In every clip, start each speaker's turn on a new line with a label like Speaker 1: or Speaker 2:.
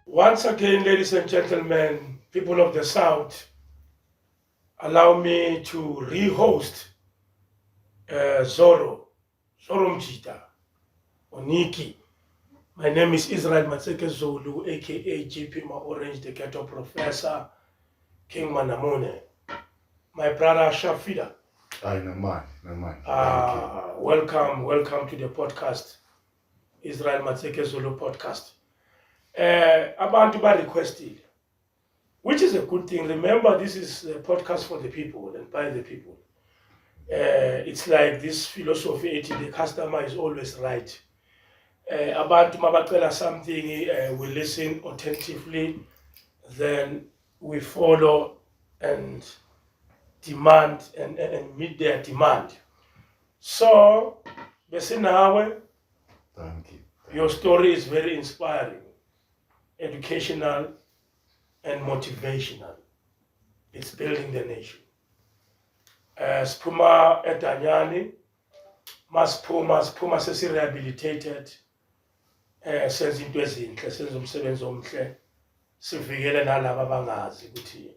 Speaker 1: Once again, ladies and gentlemen, people of the South, allow me to re-host Zorro, Zorro Mjita, Oniki. My name is Israel Matseke Zulu, aka GP Ma Orange, the Ghetto Professor, King Manamune. My brother Shafida.
Speaker 2: Hayi namani, namani.
Speaker 1: Welcome, welcome to the podcast, Israel Matseke Zulu podcast. Abantu ba requested, which is a good thing. Remember, this is a podcast for the people and by the people. It's like this philosophy, ethi the customer is always right. Abantu mabacela something, we listen attentively, then we follow and demand and meet their demand. So, besinawe,
Speaker 2: Thank you.
Speaker 1: your story is very inspiring, educational, and motivational. It's building the nation. Siphuma eDanyani, masiphuma siphuma sesi-rehabilitated, senza into ezinhle, senza umsebenzi omhle, sivikele nalabo abangazi ukuthi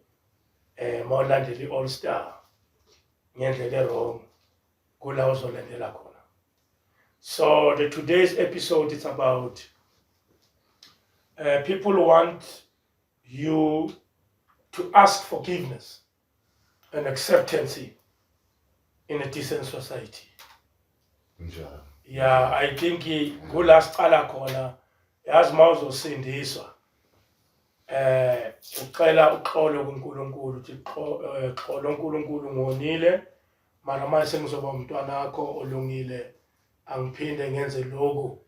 Speaker 1: mawulandela i-All Star ngendlela e-wrong kula uzolandela khona. So the today's episode is about people want you to ask forgiveness and acceptance in a decent society.
Speaker 2: Njalo.
Speaker 1: Yeah, I think kula sicala khona, yazi, mawuzosindiswa ucela uxolo kuNkulunkulu, uthi xolo uNkulunkulu, ngonile, mara manje sengizoba umntwana wakho olungile, angiphinde ngenze lokhu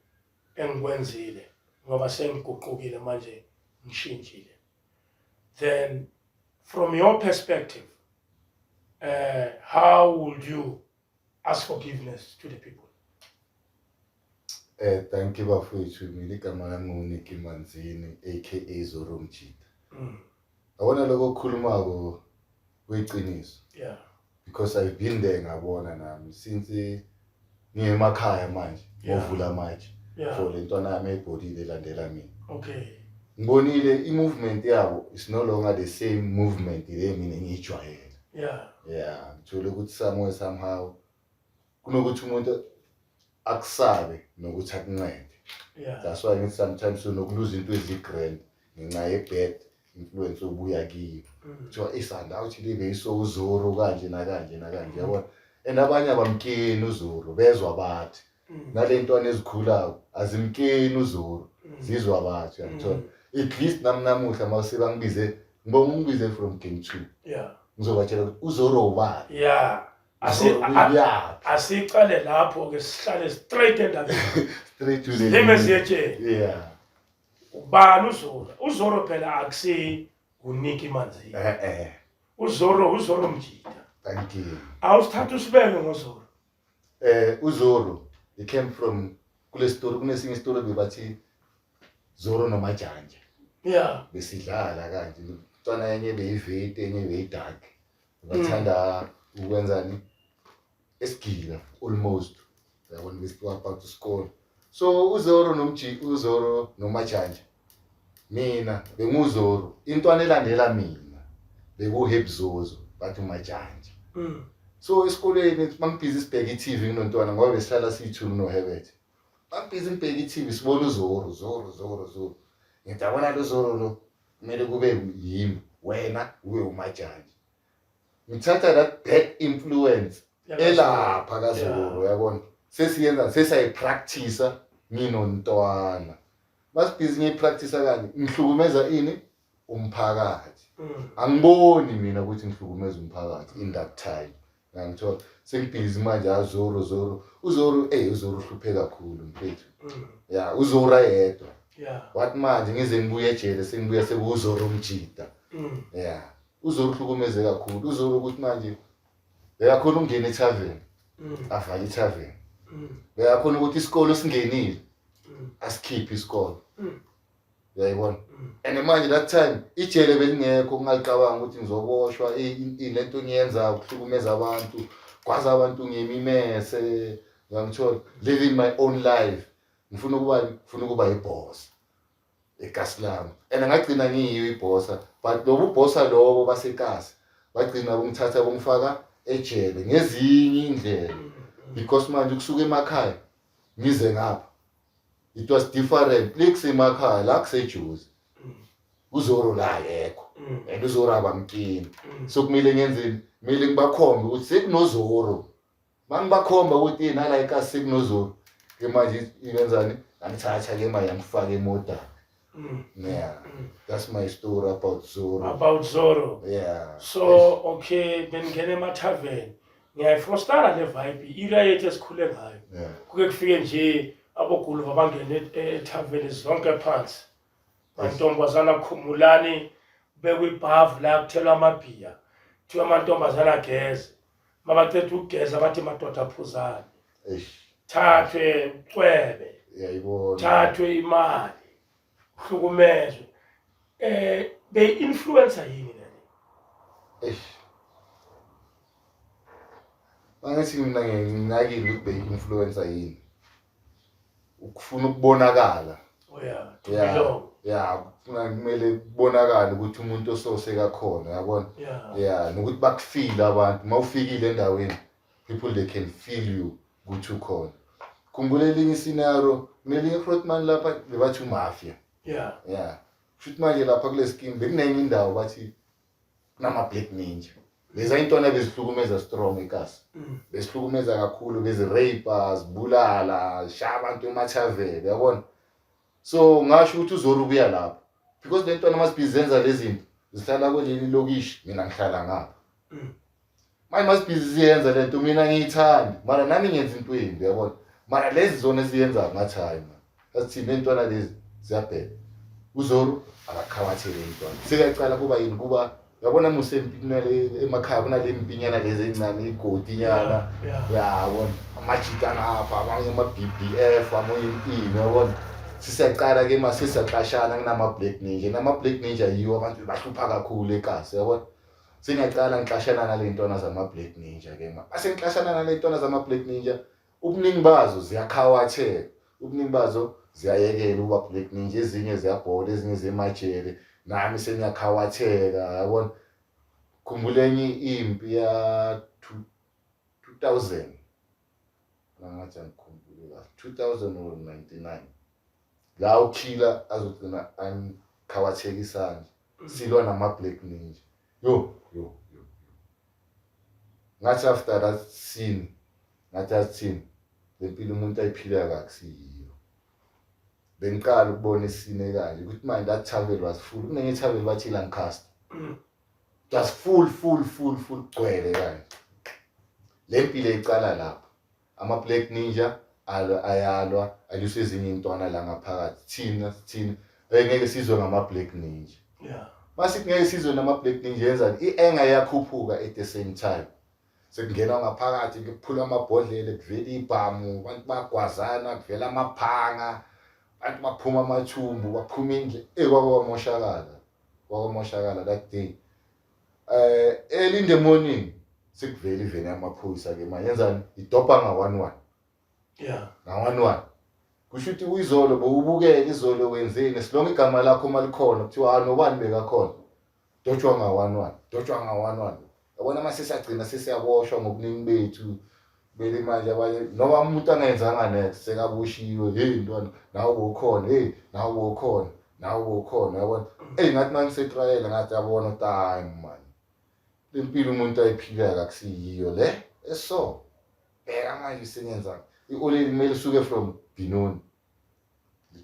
Speaker 1: engikwenzile ngoba sengiguqukile manje, ngishintshile. Then from your perspective, how would you ask forgiveness to the people?
Speaker 2: Thank you bafowethu. Mina igama lami nguNiki Manzini, aka Zoro Mjita. Yabona lokho okukhulumako kuyiqiniso because I've been there, ngabona nami since ngiyemakhaya manje ngovula manje for le ntwana yami ebhodile elandela mina. Ngibonile i-movement yabo is no longer the same movement le mina engiyijwayele. Yeah, ngithole ukuthi somewhere somehow kunokuthi umuntu akusabe nokuthi akuncede. That's why ngithi sometimes unokuluza into ezi-grand ngenxa ye-bad influence obuya kiyo. Kuthiwa isanda awuthi libe iso uZoro kanje nakanje nakanje, yabona, and abanye abamkeni uZoro, bezwa bathi nale ntwana ezikhulayo azimkeni uZoro, zizwa bathi, uyangithola? At least nami namuhla mase bangibize, ngibonga ungibize from game two, ngizobatshela ukuthi uZoro ubani.
Speaker 1: Asi
Speaker 2: Uzoro uyaphi.
Speaker 1: Asicale lapho ke, sihlale straight endabeni.
Speaker 2: Straight to the
Speaker 1: Silime siyetsheni. Ubani uZoro? UZoro phela akusi uNiki Manzini.
Speaker 2: Eh eh.
Speaker 1: UZoro, uZoro Mjita.
Speaker 2: Thank you.
Speaker 1: Awusithatha usibeke ngoZoro.
Speaker 2: UZoro, he came from kule story, kunesinye story bebathi Zoro noMajanja. Besidlala kanje, umntwana enye beyivete, enye beyidark, bathanda ukwenzani esigila almost, yabona, besiwa about isikole. So uZoro nomji, uZoro noMajanja, mina benguZoro, intwana elandela mina bekuHebzozo, bathi uMajanja. So esikoleni mangibhizi sibheka i-TV kunontwana, ngoba besihlala siyi-two noHebet, mangibhizi ngibheka i-TV sibona uZoro, Zoro, Zoro, Zoro, ngithi yabona lo Zoro lo kumele kube yimi, wena ube uMajanja. Ngithatha that bad influence. Elapha kaZoro, uyabona, sesiyenza, sesiyayipractice nginontwana. Masibhizi ngiyipractice kanje, ngihlukumeza ini? Umphakathi. Angiboni mina ukuthi ngihlukumeza umphakathi in that time. Ngangithola sengibhizi manje, azoro zoro uzoro, ey, uzoro uhluphe kakhulu, mfethu. Ya, uzoro ayedwa. Wathi manje ngize ngibuye ejele, sengibuya sekuwuzoro umjida. Ya, uzoro uhlukumeze kakhulu uzoro, ukuthi manje bekakhona ukungena ethaveni, avale ithaveni. Bekakhona ukuthi isikolo singenile, asikhiphe isikolo. Uyayibona? And manje that time ijele belingekho, kungalicabanga ukuthi ngizoboshwa lento ngiyenza ukuhlukumeza abantu, kwazi abantu ngimimese, uyangithola, living my own life, ngifuna ukuba ibhosa ekasi lami, and ngagcina ngiyiyo ibhosa, but lobu bhosa lobo basekasi bagcina bungithatha bungifaka ejele ngezinye indlela, because manje ukusuka emakhaya ngize ngapha, it was different. Likusemakhaya la kuseJozi, uzoro la yekho, and uzoro abamkini. So kumele ngenzeni? Kumele ngibakhombe ukuthi sekunozoro. Mangibakhomba ukuthi nala ekasi sekunozoro ke manje, ibenzani? Angithatha ke manje, angifaka emodani. Yeah, that's my story about Zoro.
Speaker 1: About Zoro.
Speaker 2: Yeah.
Speaker 1: So okay, beningena emathaveni, ngiyayifostara le vibe, area yethu esikhule ngayo. Kuke kufike nje aboguluva bangene ethaveni, zonke phansi, mantombazana khumulani, bekwe ibhavu la kuthelwa amabhiya, kuthiwa amantombazana ageze, mabaceda ukugeza bathi, "Madoda, phuzani."
Speaker 2: Eish.
Speaker 1: Thathwe ucwebe.
Speaker 2: Uyayibona.
Speaker 1: Thathwe imali, uhlukumezwe. Be-influencer yini le?
Speaker 2: Eish, mangithi mina nginakile ukuthi beyi-influencer yini, ukufuna ukubonakala.
Speaker 1: Oh yeah, to belong.
Speaker 2: Ya, kufuna, kumele kubonakale ukuthi umuntu ososekakhona, yabona. Ya, nokuthi bakufile abantu uma ufikile endaweni, people, they can feel you ukuthi ukhona. Khumbula elinye iscenario, kunelinye grootman lapha bebathi umafia. Ya, futhi manje lapha kule scheme bekunenye indawo bathi kunama-black ninja, leza intwana bezihlukumeza strong ekasi. Bezihlukumeza kakhulu, bezirape, zibulala, zishaya abantu emathaveni, uyabona. So ngasho ukuthi uzoro ubuya lapho, because le ntwana masibhizi zenza lezi zinto, zihlala kweleli lokishi, mina ngihlala ngapha. Manje masibhizi ziyenza le nto, mina ngiyithandi, mara nami ngenza into embi, uyabona, mara lezi zona eziyenzayo, ngathi hayi man, asithini, ley'ntwana lezi ziyabheka. Uzoro akakhawathele intwana, sekuyacala kuba yini, kuba uyabona musempi emakhaya kunale mpinyana lezi ezincane, igodinyana. Yabona, amajita ngapha, amanye ama-BBF, amanye impini, uyabona. Sisiyacala-ke ma sesiyaxashana kunama-black ninja, nama-black ninja yiwo abantu bahlupha kakhulu ekasi, uyabona. Sengiyacala ngixashana nale ntwana zama-black ninja ke ma base ngixashana nale ntwana zama-black ninja, ubuningi bazo ziyakhawatheka, ubuningi bazo ziyayekela ukuba black ninja, ezinye ziyabhola, ezinye zemajele, nami sengiyakhawatheka, yabona. Khumbula enye impi ya 2000, ngathi angikhumbuli kahle, 2000 or 99, la ukhila azogcina angikhawatheka isandla, silwa nama-black ninja. Yo yo yo, ngathi after that scene, ngathi athini, le mpilo umuntu ayiphilayo akusiyiyo. Bengiqala ukubona isine kanje ukuthi manje that tavern was full. Kunenye tavern bathi Lancaster. It was full, full, full, full, gcwele kanje. Le mpilo icala lapho, ama-black ninja alwa, ayalwa, alwiswa ezinye iy'ntwana la ngaphakathi. Thina sithini? Ngeke sizwe ngama-black ninja. Masithi ngeke sizwe nama-black ninja, yenzani? I-anger iyakhuphuka. At the same time sekungenwa ngaphakathi, kuphula amabhodlela, kuvela ibhamu, abantu bagwazana, kuvela amaphanga, abantu baphuma amathumbu, baphuma indle. Kwakwamoshakala, kwakumoshakala that day. Early in the morning sekuvela iveni yamaphoyisa ke manje, yenzani? Idobha nga-1 1. Nga-1 1, kusho ukuthi uyizolo bowubukela, izolo wenzeni, silonke igama lakho malikhona, kuthiwa, "Ah, nobani bekakhona." Dotshwa nga-1 1, dotshwa nga-1 1, yabona. Uma sesiyagcina sesiyaboshwa ngobuningi bethu, bele manje abanye noma umuntu angenzanga next sekaboshiwe. Hey ntwana, nawe bowukhona, hey nawe bowukhona, nawe bowukhona, yabona. Eyi, ngathi uma ngisetrayela, ngathi yabona, time man, le mpilo umuntu ayiphilayo akusiyiyo le. Eso bheka manje sengenzani. I-olady kumele isuke from Benoni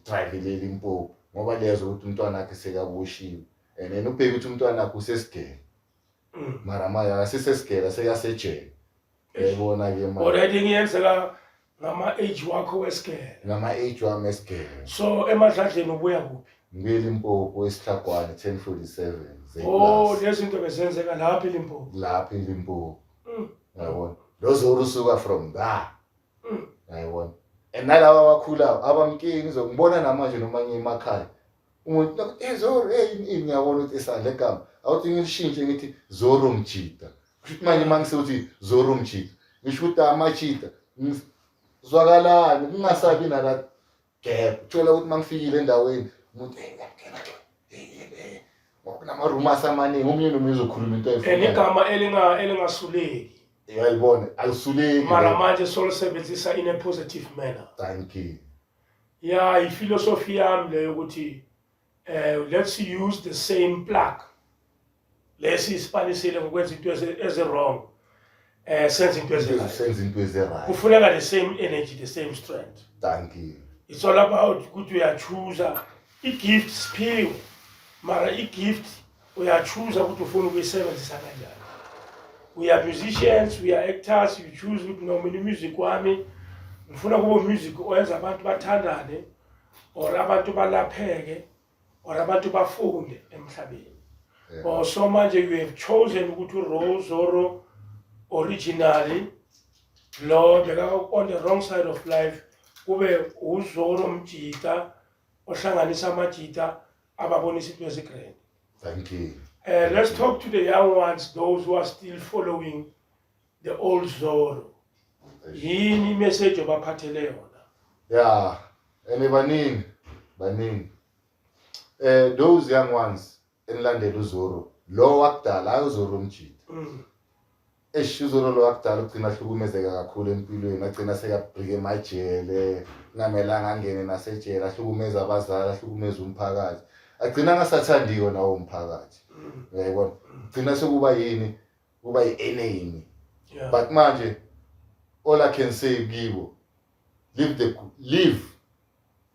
Speaker 2: drive le Limpopo ngoba liyazwa ukuthi umntwana wakhe sekaboshiwe, and then ubheke ukuthi umntwana wakhe usesigele, mara manje akasisesigele, sekasejele, uyayibona-ke manje.
Speaker 1: Already ngiyenzeka ngama-age wakho wesigele.
Speaker 2: Ngama-age wami esigele.
Speaker 1: So emadladleni ubuya kuphi?
Speaker 2: Ngibuye Limpopo, esihlagwane 1047.
Speaker 1: Oh, lezi zinto bezenzeka lapha eLimpopo.
Speaker 2: Lapha eLimpopo. Yabona lo Zoro usuka from there. Yayibona, and nalaba abakhulayo abamkini ngizokubona namanje noma ngiye emakhaya, umuntu hey Zoro, hey ini, ngiyabona ukuthi esale gama awuthi ngilishintshe ngithi Zoro Mjida. Kusho ukuthi manje uma ngisewuthi Zoro Mjida, ngisho ukuthi amajida zwakalani, kungasabi nala gap. Thola ukuthi uma ngifikile endaweni umuntu, hey, ngiyakutshela, hey, hey, ngoba kunama-rumors amaningi, omunye nomunye uzokhuluma into
Speaker 1: and ayifunayo. Igama elingasuleki.
Speaker 2: Uyayibona, alisuleki.
Speaker 1: Mara manje solisebenzisa in a positive manner.
Speaker 2: Thank you.
Speaker 1: Ya, ifilosofi yami leyo ukuthi let's use the same plug lesi isipanisile ngokwenza into ezi wrong, senze into ezi-right.
Speaker 2: Senze into ezi-right.
Speaker 1: Kufuneka the same energy, the same strength.
Speaker 2: Thank you.
Speaker 1: It's all about ukuthi uyachuza i-gift, siphiwe, mara i-gift uyachuza ukuthi ufuna ukuyisebenzisa kanjani. We are musicians, we are actors. You choose ukuthi no, mina music wami ngifuna kube music oyenza abantu bathandane or abantu balapheke or abantu bafunde emhlabeni. Or so manje you have chosen ukuthi uRose Zoro originally lo beka on the wrong side of life kube uZoro Mjita ohlanganisa amajita, ababonisa into ezigrand.
Speaker 2: Thank you.
Speaker 1: Let's talk to the young ones, those who are still following the old Zoro. Yini imessage obaphathele yona?
Speaker 2: Yeah, and baningi baningi those young ones enilandela uZoro lo wakudala, hayi uZoro Mjida. Eish, uZoro lo wakudala ugcina ahlukumezeka kakhulu empilweni, agcina sekabhike emajele, kungamelanga angene nasejele, ahlukumeza abazali, ahlukumeza umphakathi, agcina angasathandiwe nawo umphakathi, uyayibona, gcina sekuba yini, kuba yi-enemy. But manje all I can say kibo, leave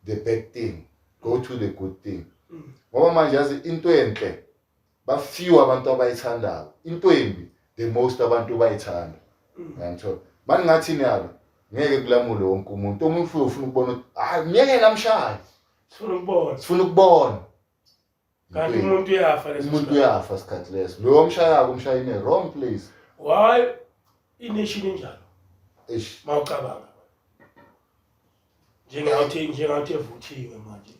Speaker 2: the bad thing, go to the good thing, ngoba manje yazi into enhle ba-few abantu abayithandayo, into embi the most abantu bayithanda. Ngiyangithola mani ngathi niyalo ngeke kulamule wonke umuntu. Omunye ufike ufuna ukubona ukuthi hayi, myeke namshaye.
Speaker 1: Sifuna ukubona.
Speaker 2: Sifuna ukubona.
Speaker 1: Kanti umuntu uyafa leso
Speaker 2: Umuntu
Speaker 1: sikhathi.
Speaker 2: Uyafa sikhathi leso, loyo mshayako umshaya in a wrong place.
Speaker 1: Why ination injalo?
Speaker 2: Eish.
Speaker 1: Mawucabanga njengathi evuthiwe manje,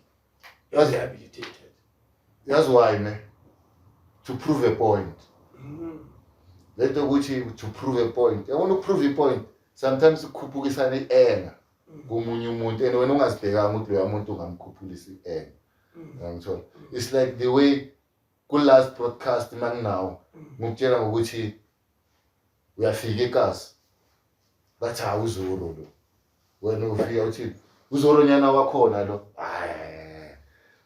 Speaker 1: rehabilitated.
Speaker 2: Yazi why ne? To prove a point. Lento ukuthi to prove a point, yabona, ukuprove i-point sometimes ukukhuphukisana i-anger komunye umuntu, and wena ungazibhekanga ukuthi loya muntu ungamkhuphulisa i-anger. Ngiyangithola, it's like the way ku-last broadcast manginawo ngikutshela ngokuthi uyafika ekasi, bathi hawu, uZoro lo, wena ufika uthi uZoronyana wakhona lo. Hayi,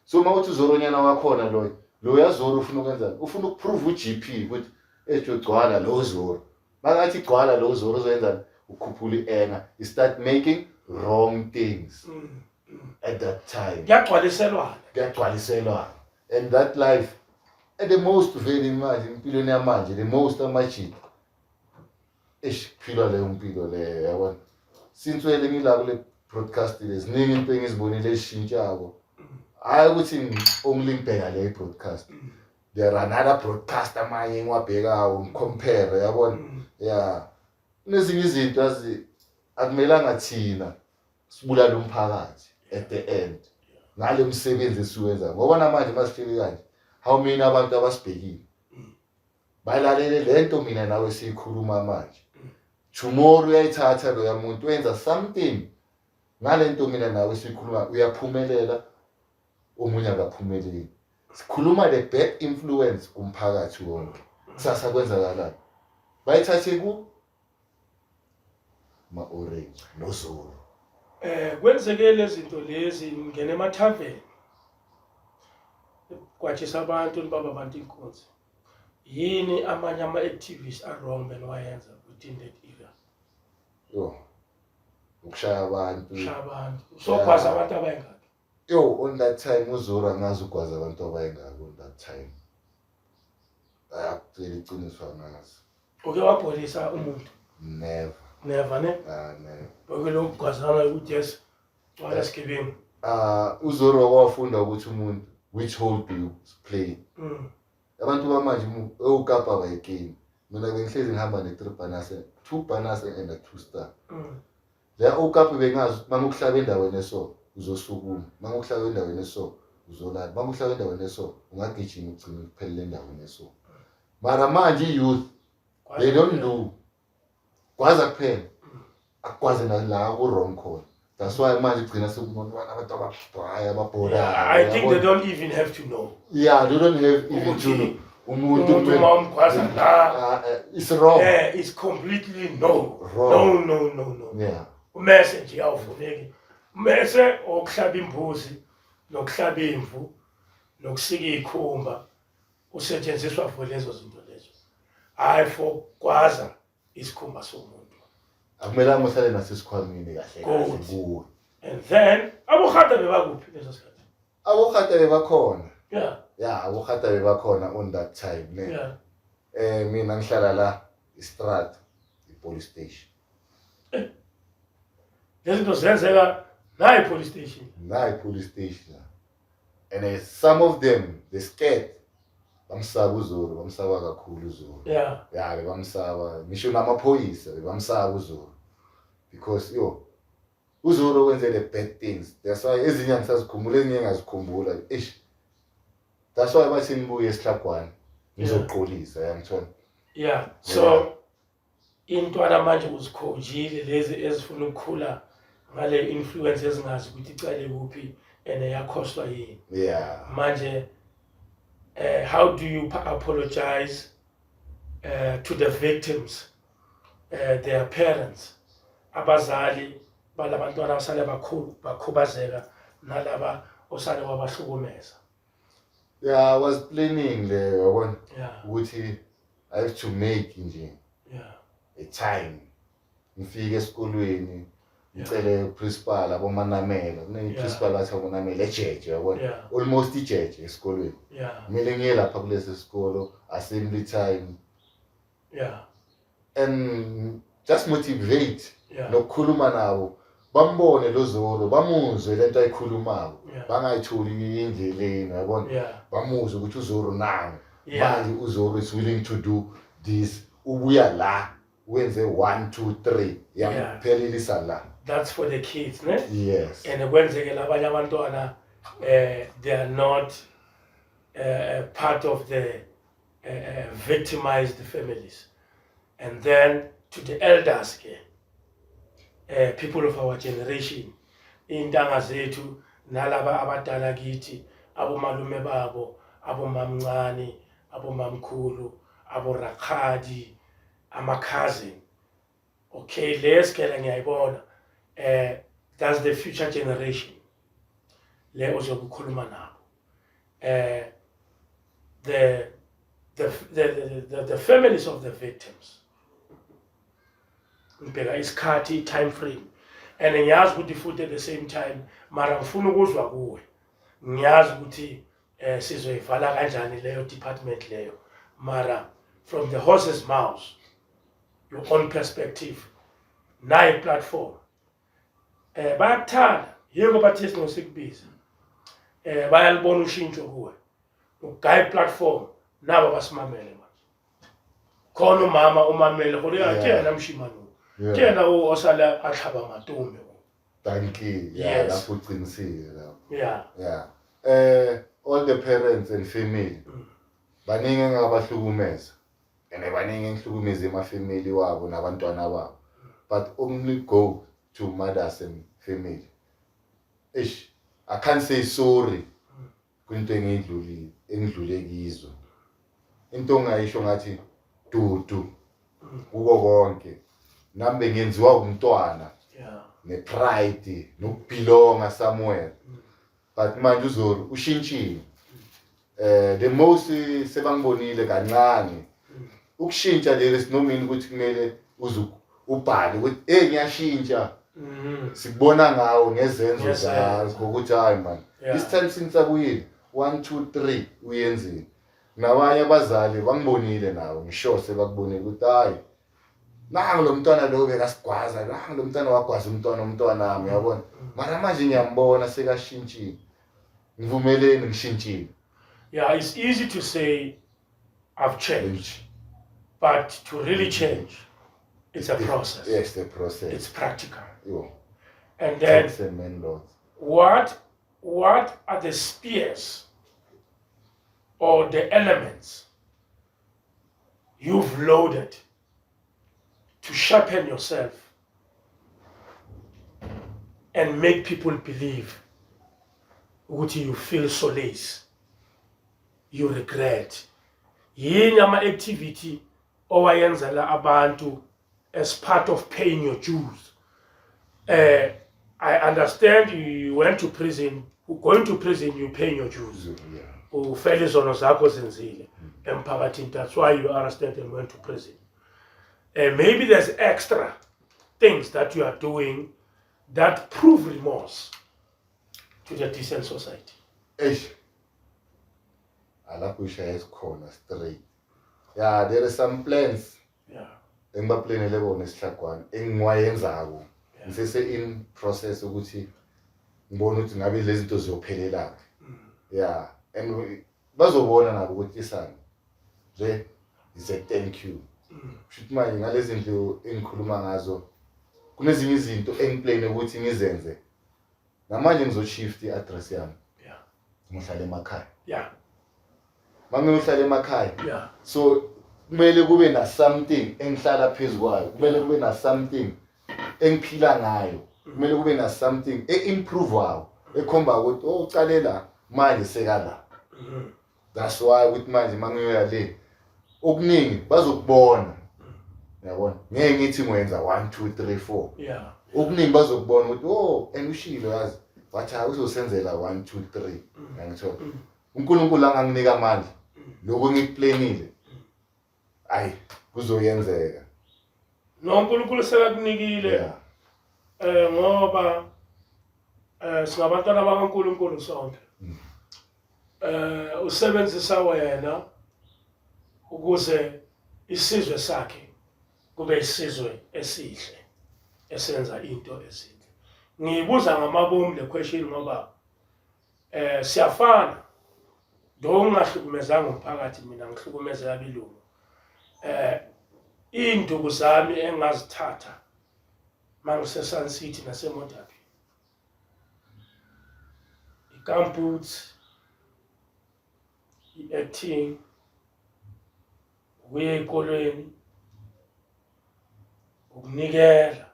Speaker 2: so uma uthi uZoronyana wakhona loyo, loya Zoro ufuna ukwenzani? Ufuna ukuprove u-GP ukuthi ethi ugcwala lo Zoro. Makathi gcwala lo Zoro, uzoyenzani? Ukhuphula i-anger, you start making wrong things at that time.
Speaker 1: Kuyagcwaliselwana.
Speaker 2: Kuyagcwaliselwana, and that life at the most vele manje empilweni yamanje, the most amajita, eish, kuphilwa leyo mpilo leyo, yabona. Since wele ngila kule broadcast le, ziningi into engizibonile ezishintshako, hhayi ukuthi only ngibheka le broadcast, there are another broadcast amanye engiwabhekayo, ngicompare, yabona. Ya, kunezinye izinto azi akumelanga thina sibulale umphakathi at the end ngale msebenzi esiwenza, ngoba namanje masihleli kanje, how many abantu abasibhekile balalele lento mina nawe siyikhuluma manje? Tomorrow uyayithatha loya muntu, wenza something ngalento mina nawe siyikhuluma, uyaphumelela, omunye akaphumeleli. Sikhuluma the bad influence kumphakathi wonke. Kusasa kwenzakalani? Bayithathe ku ma-orange noZoro.
Speaker 1: Kwenzeke lezi zinto lezi, ngene emathaveni, kwatshisa abantu, nibaba abantu inkunzi. Yini amanye ama-activists a-wrong beniwayenza within that area?
Speaker 2: Yo, ukushaya abantu.
Speaker 1: Shaya abantu. Usogwaza abantu abayingaki?
Speaker 2: Yo, on that time uZoro angazi ugwaza abantu abayingaki on that time. Ayakutshela iqiniso, angazi.
Speaker 1: Uke wabholisa umuntu?
Speaker 2: Never.
Speaker 1: Never, ne?
Speaker 2: Ah, never.
Speaker 1: Uke lokugwazana ukuthi yes, gcwala sigebengu.
Speaker 2: Ah, uZoro wafunda ukuthi umuntu, which role do you play? Abantu bamanje ewukapa bayikini. Mina bengihlezi ngihamba ne-three banners, two banners and a two star. La okapi bengazi ukuthi mangukuhlaba endaweni eso uzosukuma, mangukuhlaba endaweni eso uzolala, mangukuhlaba endaweni eso ungagijima ugcine uphelele endaweni eso. Mara manje i-youth, they don't do gwaza kuphela, akugwaze nala ku-wrong khona. That's why manje gcina sekubona abantu ababhaya ababhorayo.
Speaker 1: I think they don't even have to know.
Speaker 2: Yeah, they don't have even to know.
Speaker 1: Umuntu umuntu uma umgwaza la,
Speaker 2: Ah, it's wrong.
Speaker 1: It's completely no.
Speaker 2: Wrong.
Speaker 1: No, no, no, no. Umese nje awufuneki. Umese okuhlaba imbuzi nokuhlaba imvu nokusika ikhumba usetshenziswa for lezo zinto lezo, hayi for gwaza isikhumba somuntu.
Speaker 2: Akumelanga uhlale nasesikhwameni kahle kahle
Speaker 1: Good.
Speaker 2: kuwe.
Speaker 1: And then abohata bebakuphi leso sikhathi?
Speaker 2: Abohata bebakhona. Yeah, abohata bebakhona on that time, ne? Mina ngihlala la istrad, i-police station.
Speaker 1: Lezi zinto zenzeka nayi police station.
Speaker 2: Nayi police station. And some of them, they scared. Bamsaba uZoro, bamsaba kakhulu uZoro. Yeah, bamsaba. Ngisho namaphoyisa bamsaba uZoro. Because yo, uZoro wenze the bad things. That's why ezinye angisazikhumbula, ezinye ngazikhumbula. Eish. That's why bathi ngibuye esihlagwane. Ngizoqolisa, yangithola.
Speaker 1: Yeah. So intwana manje uzikhonjile lezi ezifuna ukukhula ngale influence ezingazi ukuthi icale kuphi and yakhoswa yini. Manje how do you apologize to the victims, their parents, abazali balabantwana abasale bakhubazeka nalaba osale wabahlukumeza?
Speaker 2: Yeah, I was planning le, yabona, ukuthi I have to make nje a time ngifike esikolweni ngicele principal abomanamela, kune principal athi abonamela ejeje, yabona, almost ijeje esikolweni. Kumele ngiye lapha kulesi sikolo, assembly time, and just motivate nokukhuluma nabo, bambone lo Zoro, bamuzwe lento ayikhulumako, bangayitholi endleleni, yabona, bamuzwe ukuthi uZoro nangu. Manje uZoro is willing to do this, ubuya la wenze 1 2 3, yamphelelisa la.
Speaker 1: That's for the kids, ne?
Speaker 2: Yes.
Speaker 1: And kwenzeke labanye abantwana, they are not part of the victimized families. And then to the elders ke, people of our generation, intanga zethu nalaba abadala kithi, abomalume babo, abomamncane, abomamkhulu, aborakhadi, ama-cousin. Okay, lesikela ngiyayibona. That's the future generation le ozokukhuluma nabo. The families of the victims. Ngibheka isikhathi, time frame. And ngiyazi ukuthi futhi at the same time mara ngifuna ukuzwa kuwe. Ngiyazi ukuthi sizoyivala kanjani leyo department leyo. Mara from the horse's mouth, your own perspective, nayi platform. Bayakuthanda, yebo bathi sinokubiza. Bayalibona ushintsho kuwe. Ugaya platform nabo basimamele manje. Khona umama umamele gore ya ke yena moshimane o. Ke yena o osala a tlhaba matome o.
Speaker 2: Thank you. Yeah, lapho uqinisile lapho. Yeah. All the parents and family. Baningi engabahlukumeza. And baningi engihlukumeza emafamily wabo nabantwana babo. But only go to mothers and family. Eish, I can't say sorry kwinto engidlulile, engidlule kizo. Into ongayisho ngathi dudu kuko konke. Nami bengenziwa umntwana nepride nokubelonga somewhere. But manje uZoro ushintshile. The most sebangibonile kancane. Ukushintsha there is no mean ukuthi kumele uze Ubhale ukuthi hey, ngiyashintsha. Sikubona ngawo ngezenzo
Speaker 1: Ngezenzo.
Speaker 2: zakho ukuthi hayi man, this time since akuyile 1 2 3 uyenzile. Nabanye abazali bangibonile nabo, ngisho sebakubonile ukuthi hayi, nangu lo mntwana lo bekasigwaza, nangu lo mntwana wagwaza umntwana wami, uyabona. Mara manje ngiyambona sekashintshile, ngivumeleni ngishintshile.
Speaker 1: Yeah, it's easy to say I've changed, but to really change, it's a process.
Speaker 2: Yes, the process.
Speaker 1: It's practical.
Speaker 2: Yo.
Speaker 1: And then
Speaker 2: Takes a man lot.
Speaker 1: What are the spears or the elements you've loaded to sharpen yourself and make people believe ukuthi you feel solace, you regret? Yini ama-activity owayenzela abantu as part of paying your dues? I understand you went to prison. Going to prison, you paying your dues. Ufele izono zakho zenzile emphakathini. That's why you arrested and went to prison. Maybe there's extra things that you are doing that prove remorse to the decent society.
Speaker 2: Eish, alapho ishaya esikhona straight. Yeah, there is some plans engibaplanele bona esihlagwana engiwayenzako. Ngisese in process ukuthi ngibone ukuthi ngabe lezi zinto ziyophelelaphi. Yeah, and bazobona nabo ukuthi isana le is a thank you. Kushuthi manje ngalezi zinto engikhuluma ngazo, kunezinye izinto engiplane ukuthi ngizenze. Namanje ngizoshift i-address yami, ngihlala emakhaya. Mangiyohlala emakhaya, so kumele kube na something engihlala phezu kwayo, kumele kube na something engiphila ngayo, kumele kube na something e-improve wawo, ekhomba ukuthi oh, ucale la, manje sekala. That's why ukuthi manje mangiyoya le, okuningi bazokubona, uyabona. Ngeke ngithi ngwenza 1 2 3 4. Okuningi bazokubona ukuthi oh, and ushilo yazi wathi hayi, uzosenzela 1 2 3, ngangithola. UNkulunkulu anganginika amandla, lokho ngikuplanile, ayi, kuzoyenzeka.
Speaker 1: No, uNkulunkulu sekakunikile. Ngoba singabantwana bakaNkulunkulu sonke. Usebenzisa wena ukuze isizwe sakhe kube isizwe esihle esenza into ezinhle. Ngiyibuza ngamabomu le question ngoba siyafana. Lo ngingahlukumezanga umphakathi, mina ngihlukumeze abelungu. Induku zami engazithatha mangise Sun City naseModderbee, i-gumboots, i-acting, ukuya ey'kolweni, ukunikela.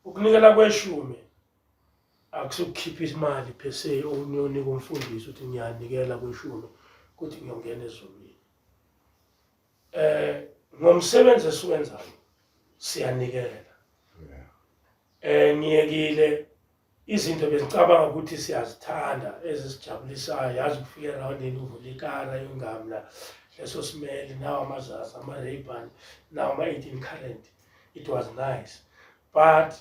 Speaker 1: Ukunikela kweshumi akusukukhipha imali per se oyonika umfundisi ukuthi ngiyanikela kweshumi ukuthi ngiyongena ezulwini. Ngomsebenzi esiwenzayo siyanikela. Ngiyekile izinto bezicabanga ukuthi siyazithanda ezisijabulisayo, yazi, ukufika erawundini uvula ikara yongamla leso simele nawo amazazi ama-Ray-Ban nawo ama-18 current, it was nice, but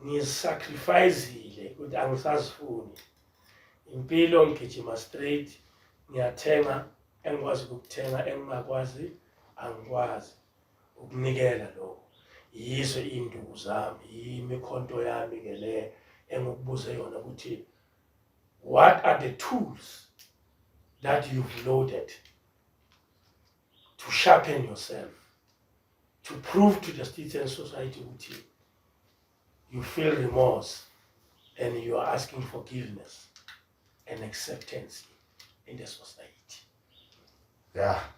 Speaker 1: ngisacrificile ukuthi angisazifuni impilo. Ngigijima straight, ngiyathenga engikwazi ukukuthenga, engingakwazi angikwazi ukunikela. Lokho yizo iy'nduku zami, yimikhonto yami ke le engikubuze yona ukuthi what are the tools that you've loaded to sharpen yourself, to prove to the state and society ukuthi you feel remorse and you are asking forgiveness and acceptance in the society?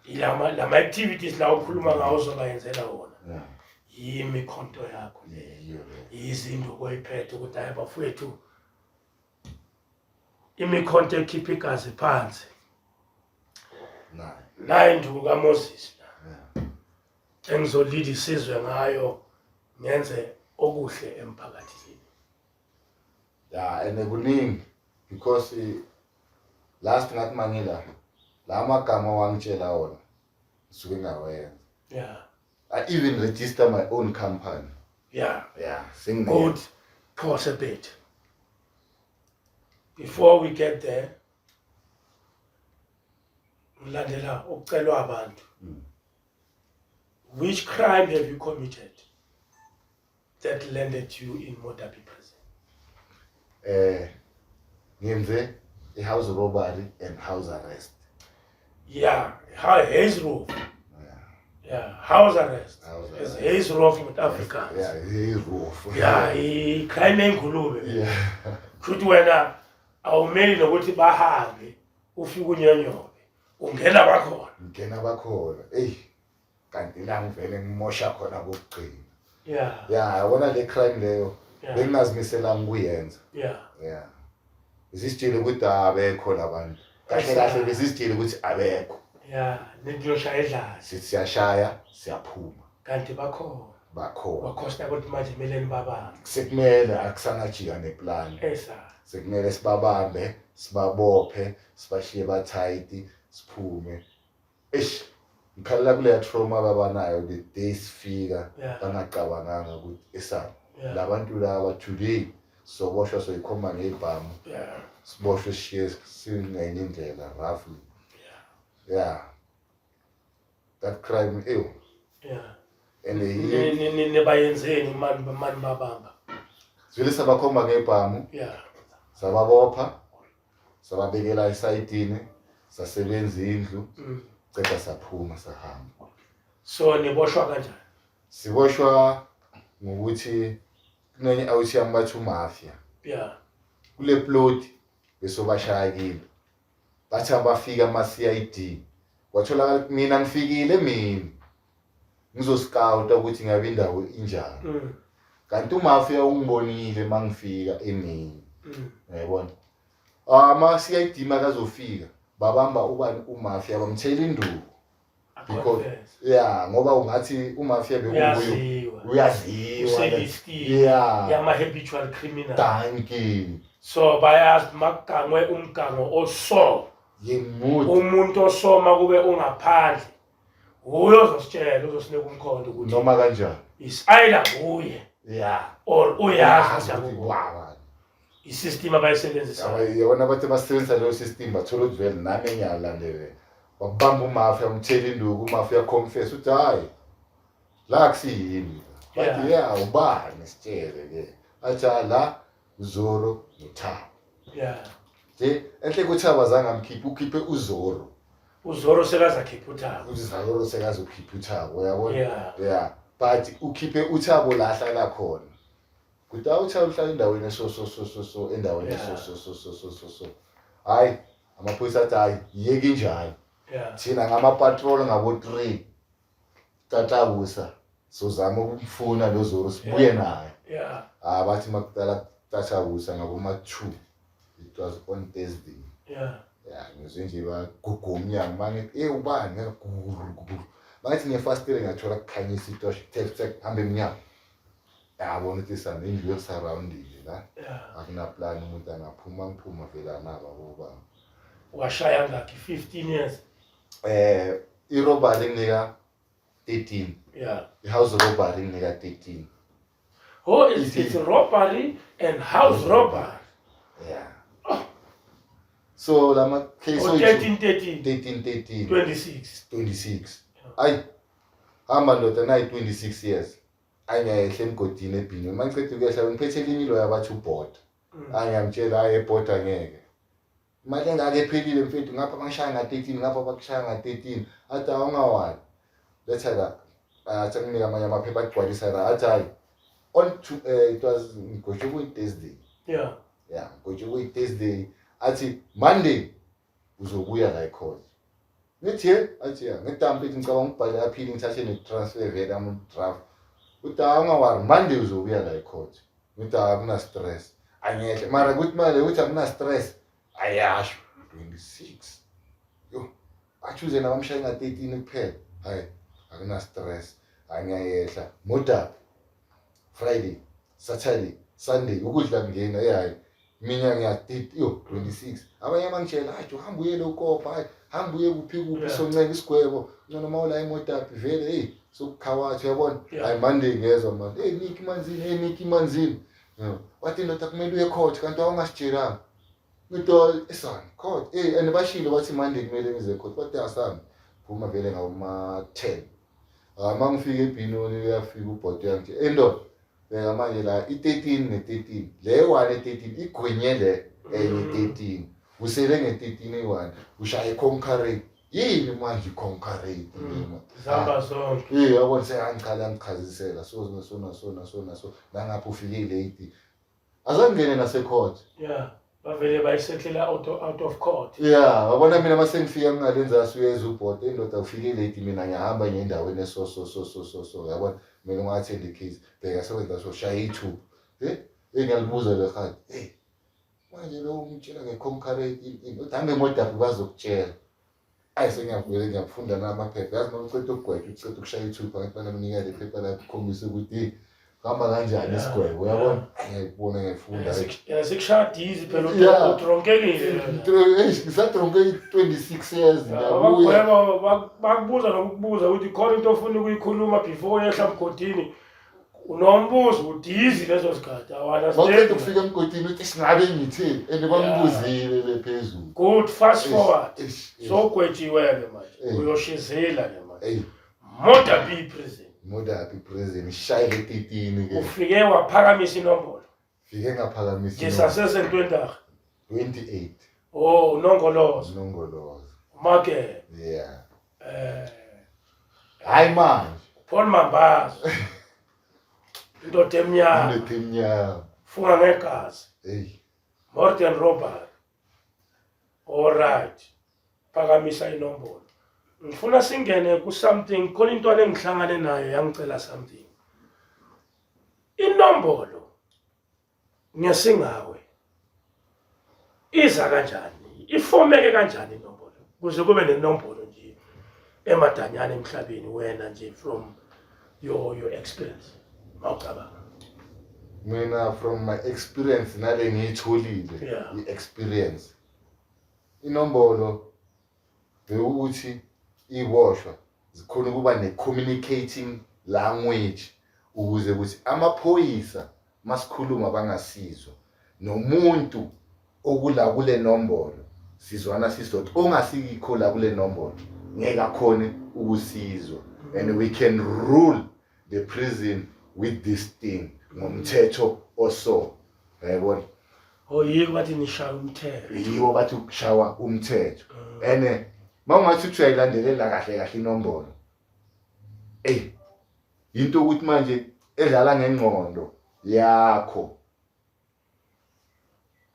Speaker 1: Ilama lama activities la ukhuluma ngawo ozobayenzela wona, yimikhonto yakho le?
Speaker 2: Yiyo le.
Speaker 1: Izinto oyiphethe ukuthi hayi bafowethu, imikhonto ekhipha igazi phansi.
Speaker 2: Nayo.
Speaker 1: La induku kaMoses la engizolida isizwe ngayo, ngenze okuhle emphakathini.
Speaker 2: Yeah, and kuningi because last ngathi mangila la magama wangitshela wona ngisuke ngawenza. I even register my own company. Yeah, sengine.
Speaker 1: Good. Pause a bit. Before we get there, ngilandela ukucelwa abantu. Which crime have you committed that landed you in Modderbee prison?
Speaker 2: Ngenze i-house robbery and house arrest.
Speaker 1: Yeah, huisroof. Yeah, house arrest.
Speaker 2: House
Speaker 1: Is
Speaker 2: arrest.
Speaker 1: huisroof with Africans.
Speaker 2: Yeah, i-roof.
Speaker 1: Yeah, i-crime engulube. Futhi wena awumeli nokuthi bahambe, ufike unyonyobe. Ungena bakhona.
Speaker 2: Ngena bakhona. Ey, kanti la ngivele ngimosha khona kokugcina. Yeah, yabona le crime leyo. Bengingazimiselanga ukuyenza. Yeah. Besisitshele ukuthi abekho labantu. Kahle kahle besisitshele ukuthi abekho.
Speaker 1: Yeah, niyoshaya idlazi.
Speaker 2: Sithi siyashaya, siyaphuma.
Speaker 1: Kanti bakhona.
Speaker 2: Bakhona.
Speaker 1: Wakhosta ukuthi manje kumele nibabambe.
Speaker 2: Sekumele akusanajika neplan.
Speaker 1: Esa.
Speaker 2: Sekumele sibabambe, sibabophe, sibashiye bathayithi, siphume. Eish, ngikhalela kuleya trauma ababanayo the day sifika, bangacabanganga ukuthi esa labantu laba today soboshwa soyikhomba ngebhamu. Siboshwe sishiye singenye indlela roughly. Yeah. That crime ew. And
Speaker 1: Nibayenzeni mani babamba?
Speaker 2: Sivele sabakhomba ngebhamu. Sababopha. Sababekela esayidini, sasebenza indlu. Ceda saphuma sahamba.
Speaker 1: So niboshwa kanjani?
Speaker 2: Siboshwa ngokuthi kunenye out yami bathi umafia. Kule plot besobashaya kimi. Bathi abafika ama CID. Kwatholakala mina ngifikile mina. Ngizoscout ukuthi ngabe indawo injani. Kanti umafia ungibonile mangifika emini. Uyayibona? Ama CID makazofika babamba ubani umafia bamthela induku. Because
Speaker 1: Confess.
Speaker 2: yeah, ngoba ungathi umafia bekunguye.
Speaker 1: Uyaziwa.
Speaker 2: Uyaziwa.
Speaker 1: Uselistile. Yama habitual criminal.
Speaker 2: Thank you.
Speaker 1: So bayazi makugangwe umgango oso.
Speaker 2: Yemuthi.
Speaker 1: Umuntu osoma kube ungaphandle. Uyo ozositshela, uzosinika umkhondo ukuthi
Speaker 2: noma kanjani.
Speaker 1: Is either uye. Or uyazi
Speaker 2: Uyazi
Speaker 1: ukuthi
Speaker 2: ukuthi wa.
Speaker 1: I-system abayisebenzisayo.
Speaker 2: Yabona bathi basebenzisa leyo system bathola ukuthi vele nami engiyalandela. Bakubamba umafia, umthela induku, umafia confess uthi hayi la kusiyini. Bathi yeah ubani sitshele ke. Athi hayi la uZoro noThabo. Nje enhle ukuthi abazange amkhiphe, ukhiphe uZoro.
Speaker 1: uZoro sekazakhipha uThabo.
Speaker 2: uZoro sekazokhipha uThabo, uyabona? Yeah. But ukhiphe uThabo la ahlala khona. Kuthi uThabo uhlala endaweni so so so so so endaweni so so so so so so so. Hayi, amaphoyisa athi hayi yeke injalo. Thina ngama patrol ngabo 3. Tatakusa sozama ukumfuna lo Zoro sibuye naye. Bathi makudala tatakusa ngabo ma 2. It was on Thursday. Yeah, ngizwe nje bagugu umnyango mangithi ubani ngaguru guru. Bathi ngefasitele ngathola kukhanyisa itoshi tek tek hambe emnyango. Yabona ukuthi sana indlu yokusurroundile la. Akuna plan umuntu angaphuma ngiphuma vele anaba boba.
Speaker 1: Washaya ngakhi 15 years.
Speaker 2: I-robbery nginika 13. I-house robbery nginika 13.
Speaker 1: Oh, it's robbery and house robbery.
Speaker 2: Yeah. So lama case
Speaker 1: Oh, 13, 13.
Speaker 2: 13, 13.
Speaker 1: 26.
Speaker 2: 26. Ay, hamba ndoda nayi 26 years. Ay, ngiyayehla emgodini ebhini. Uma ngiqeda ukuyehla ngiphethe elinye iloya bathi ubhoda. Ay, ngiyamtshela, ay, ebhoda ngeke. Imali engaka ephelile mfethu, ngapha bangishaya nga-13, ngapha bakushaya nga-13. Athi awungawali. Letha la. Athi anginike amanye amaphepha agcwalisa la. Athi hayi. On to it was ngigotshwe kuyi-Thursday. Yeah, ngigotshwe kuyi-Thursday. Athi Monday uzobuya la ecourt. Ngithi ye, athi ya, ngithi mfethu ngicabanga ukubhala appeal ngithathe ne-transfer vele ama-draft. Uthi awungawari, Monday uzobuya la ecourt. Ngithi akuna stress. Angehle. Mara kuthi manje uthi akuna stress. Ayasho 26. Yo, achuze nabamshaya nga-13 kuphela. Hayi, akuna stress. Angiyehla. Moda Friday, Saturday, Sunday ukudla kungena hayi. Mina ngiya yo 26. Abanye bangitshela hayi uhamba uye lokopha, hayi hamba uye kuphi kuphi soncenga isigwebo. Ngcono mawula imoto aphi vele hey. Sokukhawathi uyabona. Hayi, Monday ngezwa manje, hey Nick Manzini, hey Nick Manzini. Yeah. Wathi indoda kumele uye court, kanti awungasitshelanga. Ngithi esani court, eh, and bashilo bathi Monday kumele ngize court. Bathi asami phuma vele ngawuma 10. Ah, mangifika eBinoni uyafika ubhodo yangithi, endoda bheka manje la i-13 ne-13, le 1 e-13 igwinye le enye 13, usele nge-13 eyi-1, ushaye i-concurrent. Yini manje i-concurrent?
Speaker 1: Zihamba zonke.
Speaker 2: Eh, yabona, seyangiqala yangichazisela so so so so so so nangapho ufike late, azangene nase-court.
Speaker 1: Yeah, bavele bayisettlela out of court.
Speaker 2: Yeah, wabona mina mase ngifika ngingalenza suyeza ubhodo, indoda ufike late, mina ngiyahamba ngiye endaweni eso so so so so so, yabona, mina ngi-attend i-case, bheka sewenza so, shaya ithuba, eh eh, ngiyalibuza le khadi, eh manje lo umtshela nge-concurrent ini, uthi hambe emodaphi bazokutshela. Ayi, sengiyavele ngiyafunda namaphepha, yazi, uma uceda ukugwetha, uceda ukushaya ithupha, ngathi banamnika le phepha lapho ukhombisa ukuthi hey, kuhamba kanjani isigwebo, uyabona. Ngiyayibona, ngiyayifunda.
Speaker 1: Sekushaya dizi phela. Utronkekile.
Speaker 2: Eish, ngisadronke i-26 years, ngiyabuya.
Speaker 1: Bakugweba, bakubuza nokukubuza ukuthi khona into ofuna ukuyikhuluma before uyehla mgodini, unombuzo, udizi lezo sikhathi.
Speaker 2: Mawuqeda ukufika emgodini uthi singabe ngitheni, and bangibuzile le phezulu.
Speaker 1: Good, fast forward. Sowugwetshiwe-ke manje, uyoshizila-ke manje Modderbee Prison.
Speaker 2: Modderbee Prison, ishayile 13
Speaker 1: ke. Ufike waphakamisa inombolo.
Speaker 2: Fike ngaphakamisa.
Speaker 1: Ngisasesentwentarha.
Speaker 2: 28.
Speaker 1: Oh, unongolozo.
Speaker 2: Unongolozo.
Speaker 1: Umake.
Speaker 2: Yeah. Hayi manje.
Speaker 1: Paul Mambazo. Indoda emnyama.
Speaker 2: Indoda emnyama.
Speaker 1: Funga ngegazi.
Speaker 2: Hey.
Speaker 1: Morgan Robert. All right. Phakamisa inombolo. Ngifuna singene ku something, khona intwana engihlangane nayo yangicela something. Inombolo ngesingawe iza kanjani? Ifomeke kanjani inombolo? Kuze kube nenombolo nje emadanyana emhlabeni, wena nje from your experience mawucabanga.
Speaker 2: Mina from my experience nale ngiyitholile, i-experience, inombolo bewukuthi iboshwa zikhona ukuba ne-communicating language ukuze ukuthi amaphoyisa masikhuluma bangasizwa, nomuntu okula kule nombolo sizwana sisodwa, ongasikho la kule nombolo ngeke akhone ukusizwa, and we can rule the prison with this thing ngomthetho oso, yayibona.
Speaker 1: Oh, yiko bathi nishaya umthetho.
Speaker 2: Yiwo bathi ukushawa umthetho. Ene mawungathi uthi uyayilandelela kahle kahle inombolo, ey, into ukuthi manje edlala ngengqondo yakho.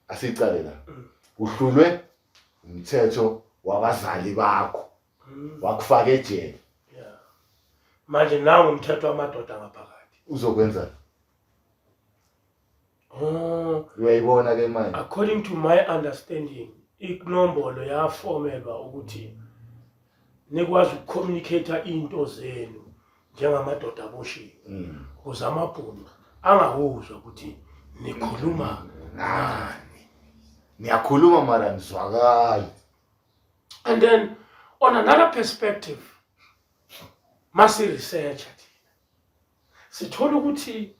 Speaker 2: Asicale la, uhlulwe umthetho wabazali bakho, wakufaka ejele.
Speaker 1: Manje nawo umthetho wamadoda ngaphakathi.
Speaker 2: Uzokwenza?
Speaker 1: Oh.
Speaker 2: Uyayibona ke manje.
Speaker 1: According to my understanding, inombolo yafomelwa ukuthi nikwazi ukucommunicate into zenu njengamadoda aboshiwe, ukuze amabhunu angawuzwa ukuthi nikhuluma nani.
Speaker 2: Niyakhuluma mara nizwakali.
Speaker 1: And then on another perspective, masi research thina sithola ukuthi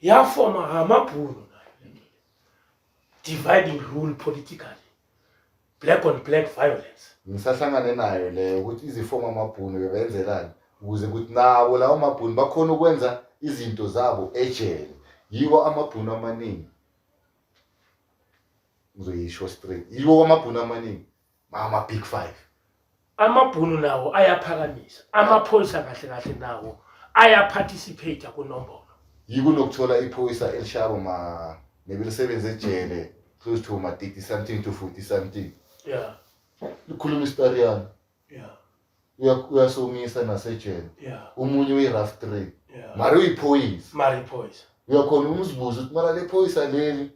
Speaker 1: yafoma amabhunu nayo lento le, dividing rule politically, black on black violence.
Speaker 2: Ngisahlangane nayo leyo ukuthi izifoma amabhunu bebenzelani ukuze ukuthi nabo lawo mabhunu bakhona ukwenza izinto zabo ejele. Yiwo amabhunu amaningi, ngizoyisho straight, yiwo amabhunu amaningi ama-big five.
Speaker 1: Amabhunu nawo ayaphakamisa amaphoyisa kahle kahle, nawo ayaparticipate kunombolo.
Speaker 2: Yiko nokuthola iphoyisa elishabo ma maybe lisebenze ejele close to ma 30 something to 40 something, likhuluma isitariyana, uyasomisa nasejele. Omunye uyi-rough 3, mara uyiphoyisa.
Speaker 1: Mara iphoyisa.
Speaker 2: Uyakhona umzibuza ukuthi mara le phoyisa leli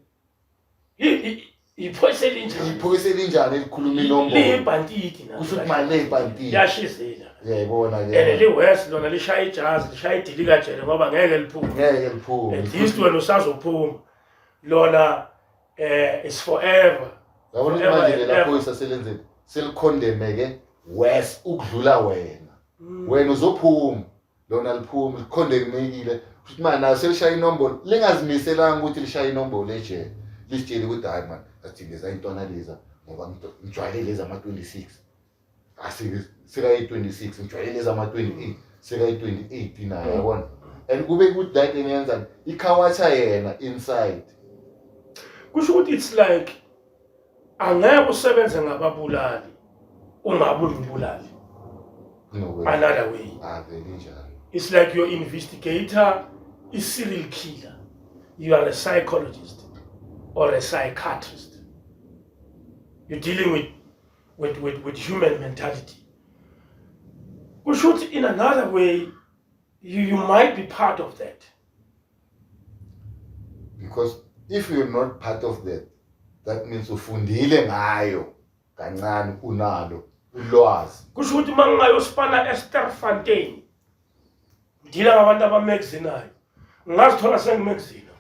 Speaker 1: Iphoyisa elinjani?
Speaker 2: Iphoyisa elinjani elikhuluma inombolo?
Speaker 1: Liyibhantiti.
Speaker 2: Kusho ukuthi mali leyibhantiti.
Speaker 1: Liyashizela.
Speaker 2: Uyayibona
Speaker 1: ke. And liwes lona lishaya ijazi, lishaya idilika jele ngoba ngeke liphume.
Speaker 2: Ngeke liphume.
Speaker 1: At least wena usazophuma. Lona is forever.
Speaker 2: Yabona ukuthi manje lela phoyisa selenzeni, selikhondemeke worse ukudlula wena. Wena uzophuma. Lona liphumi likhondemekile futhi manje nayo selishaya inombolo lingazimiselanga ukuthi lishaya inombolo ejele, lisitshele ukuthi hayi man, athi leza intwana leza ngoba ngijwayele lezi ama-26, sekayi-26, ngijwayele lezi ama-28, sekayi-28 nayo, yabona. And kube kuthi that engiyenzani ikhawatha yena inside.
Speaker 1: Kusho ukuthi it's like angeke usebenze ngababulali ungabe umbulali.
Speaker 2: No way.
Speaker 1: Another way.
Speaker 2: Ah, vele njalo.
Speaker 1: It's like your investigator is serial killer. You are a psychologist or a psychiatrist. You're dealing with human mentality. Kusho ukuthi in another way you might be part of that.
Speaker 2: Because if you're not part of that, that means ufundile ngayo kancane, unalo ulwazi.
Speaker 1: Kusho ukuthi uma ngingayosipana eSterkfontein ngidila ngabantu abamexinayo, ngingazithola sengimexina.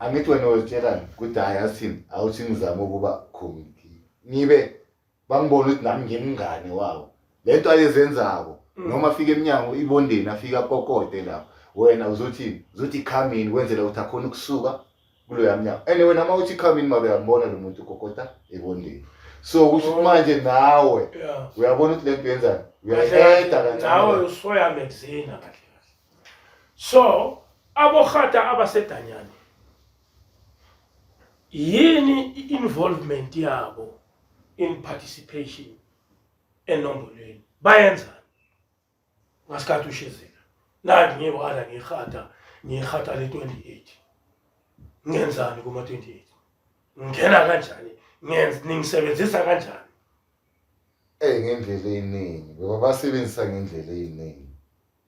Speaker 2: Angithi wena uzitshelani ukuthi hayi asithini, awuthi ngizame ukuba communicate, ngibe bangibona ukuthi nami ngimngane wabo, lento ayezenzako. Noma afika eminyango ibondeni, afika akokode lapho, wena uzothini? Uzothi come in, kwenzela ukuthi akhona ukusuka kuloya mnyango. And wena uma uthi come in, mabe uyambona lo muntu ukokota ebondeni, so kusho ukuthi manje nawe uyabona ukuthi lento yenzani, uyaheda
Speaker 1: Nawe
Speaker 2: kancane.
Speaker 1: Usoya mexina kahle kahle. So abohata abasedanyane, yini i-involvement yabo in participation enombolweni? Bayenzani ngasikhathi ushizila nathi ngiwala ngihata ngihata le-28? Ngenzani kuma-28? Ngingena kanjani? Ngenza ningisebenzisa kanjani?
Speaker 2: Ngendlela eyiningi, ngoba basebenzisa ngendlela eyiningi.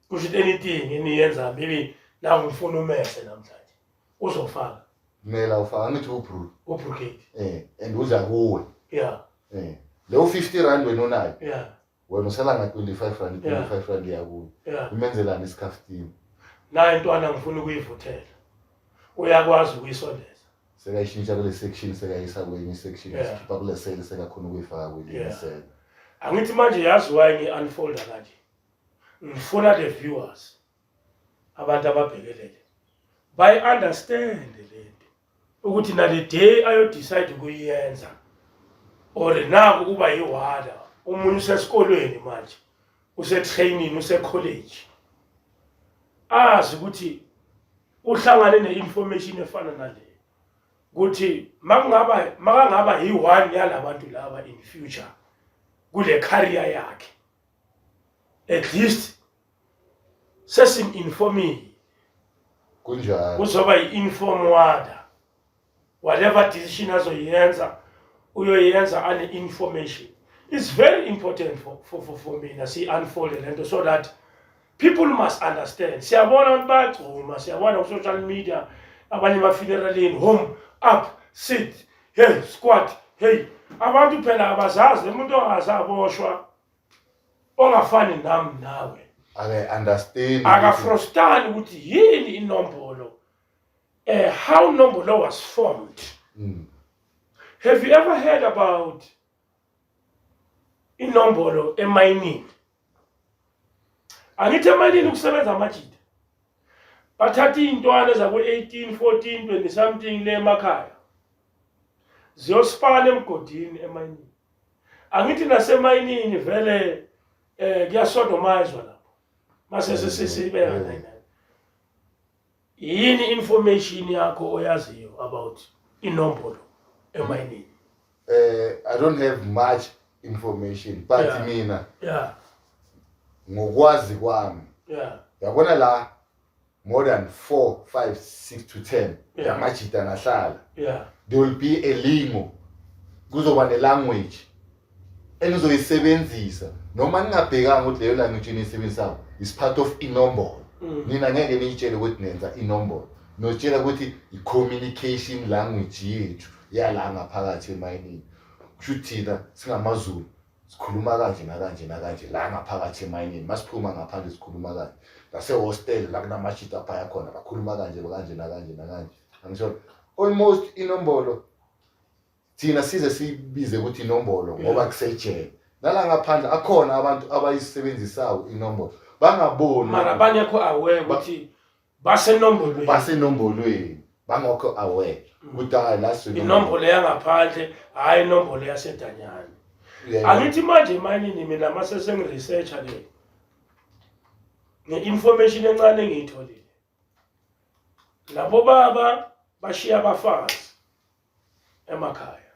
Speaker 1: Kusho ukuthi anything eniyenza, maybe la ngifuna umese namhlanje, uzofaka.
Speaker 2: Kumele awufaka, angithi ubru
Speaker 1: ubrigade.
Speaker 2: And udla kuwe. Leyo R50 wena onayo, wena usala nga R25. R25 iyakuyo. Umenzelani isikhaftini?
Speaker 1: Nayo intwana ngifuna ukuyivuthela, uyakwazi ukuyisondeza.
Speaker 2: Sekayishintsha kule section, sekayisa kwenye section. Sikhipha kule sele, sekakhona ukuyifaka kwelinye sele.
Speaker 1: Angithi manje yazi why ngi-unfolda kanje? Ngifuna the viewers, abantu ababhekelele, bayi-understand lento ukuthi nale day ayodecide ukuyenza or naku uba yiwada, omunye usesikolweni manje, use-training, use-college, azi ukuthi uhlangane ne-information efana nale, ukuthi makungaba makangaba yi-one yalabantu laba in future kule career yakhe, at least sesim-informile.
Speaker 2: Kunjalo.
Speaker 1: Kuzoba yi-inform wada, whatever decision azoyenza uyoyenza ane-information. It's very important for mina siyi-unfolde lento so that people must understand. Siyabona abantu bayagcuma, siyabona ku-social media abanye bafuneralini, home up, sit, hey, squat, hey. Abantu phela abazazi, umuntu ongazaboshwa ongafani nami nawe
Speaker 2: Ake-understand.
Speaker 1: Akafrostani ukuthi yini inombolo, how nombolo was formed. Have you ever heard about inombolo emayinini? Angithi emayinini kusebenza amajita, bathatha iy'ntwana ezaku-18, 14, 20 something le emakhaya, ziyosipana emgodini emayinini. Angithi nasemayinini vele kuyasodomizwa lapho mase sesibeka nine. Yini information yakho oyaziyo about inombolo emayinini?
Speaker 2: I don't have much information, but mina ngokwazi kwami, yabona la more than 4, 5, 6 to 10 yamajita angahlala, there will be a lingo, kuzoba ne-language enizoyisebenzisa noma ningabhekanga ukuthi leyo language eniyisebenzisayo is part of inombolo. Nina ngeke niyitshele ukuthi nenza inombolo, notshela ukuthi i-communication language yethu yala ngaphakathi emayinini. Kusho ukuthi thina singamaZulu sikhuluma kanje nakanje nakanje la ngaphakathi emayinini, masiphuma ngaphandle sikhuluma kanje, nase-hostel la kunamajita aphaya khona bakhuluma kanje kanje nakanje nakanje. Angisho almost inombolo thina size siyibize ukuthi inombolo ngoba kusejele, nala ngaphandle akhona abantu abayisebenzisayo inombolo. Bangaboni.
Speaker 1: Mara bangekho aware ukuthi basenombolweni.
Speaker 2: Basenombolweni, bangekho aware ukuthi hayi la.
Speaker 1: Inombolo yangaphandle, hhayi inombolo yasedanyane. Angithi manje emayinini mina mase sengiresearcha ke nge-information encane engiyitholile, labo baba bashiya abafazi emakhaya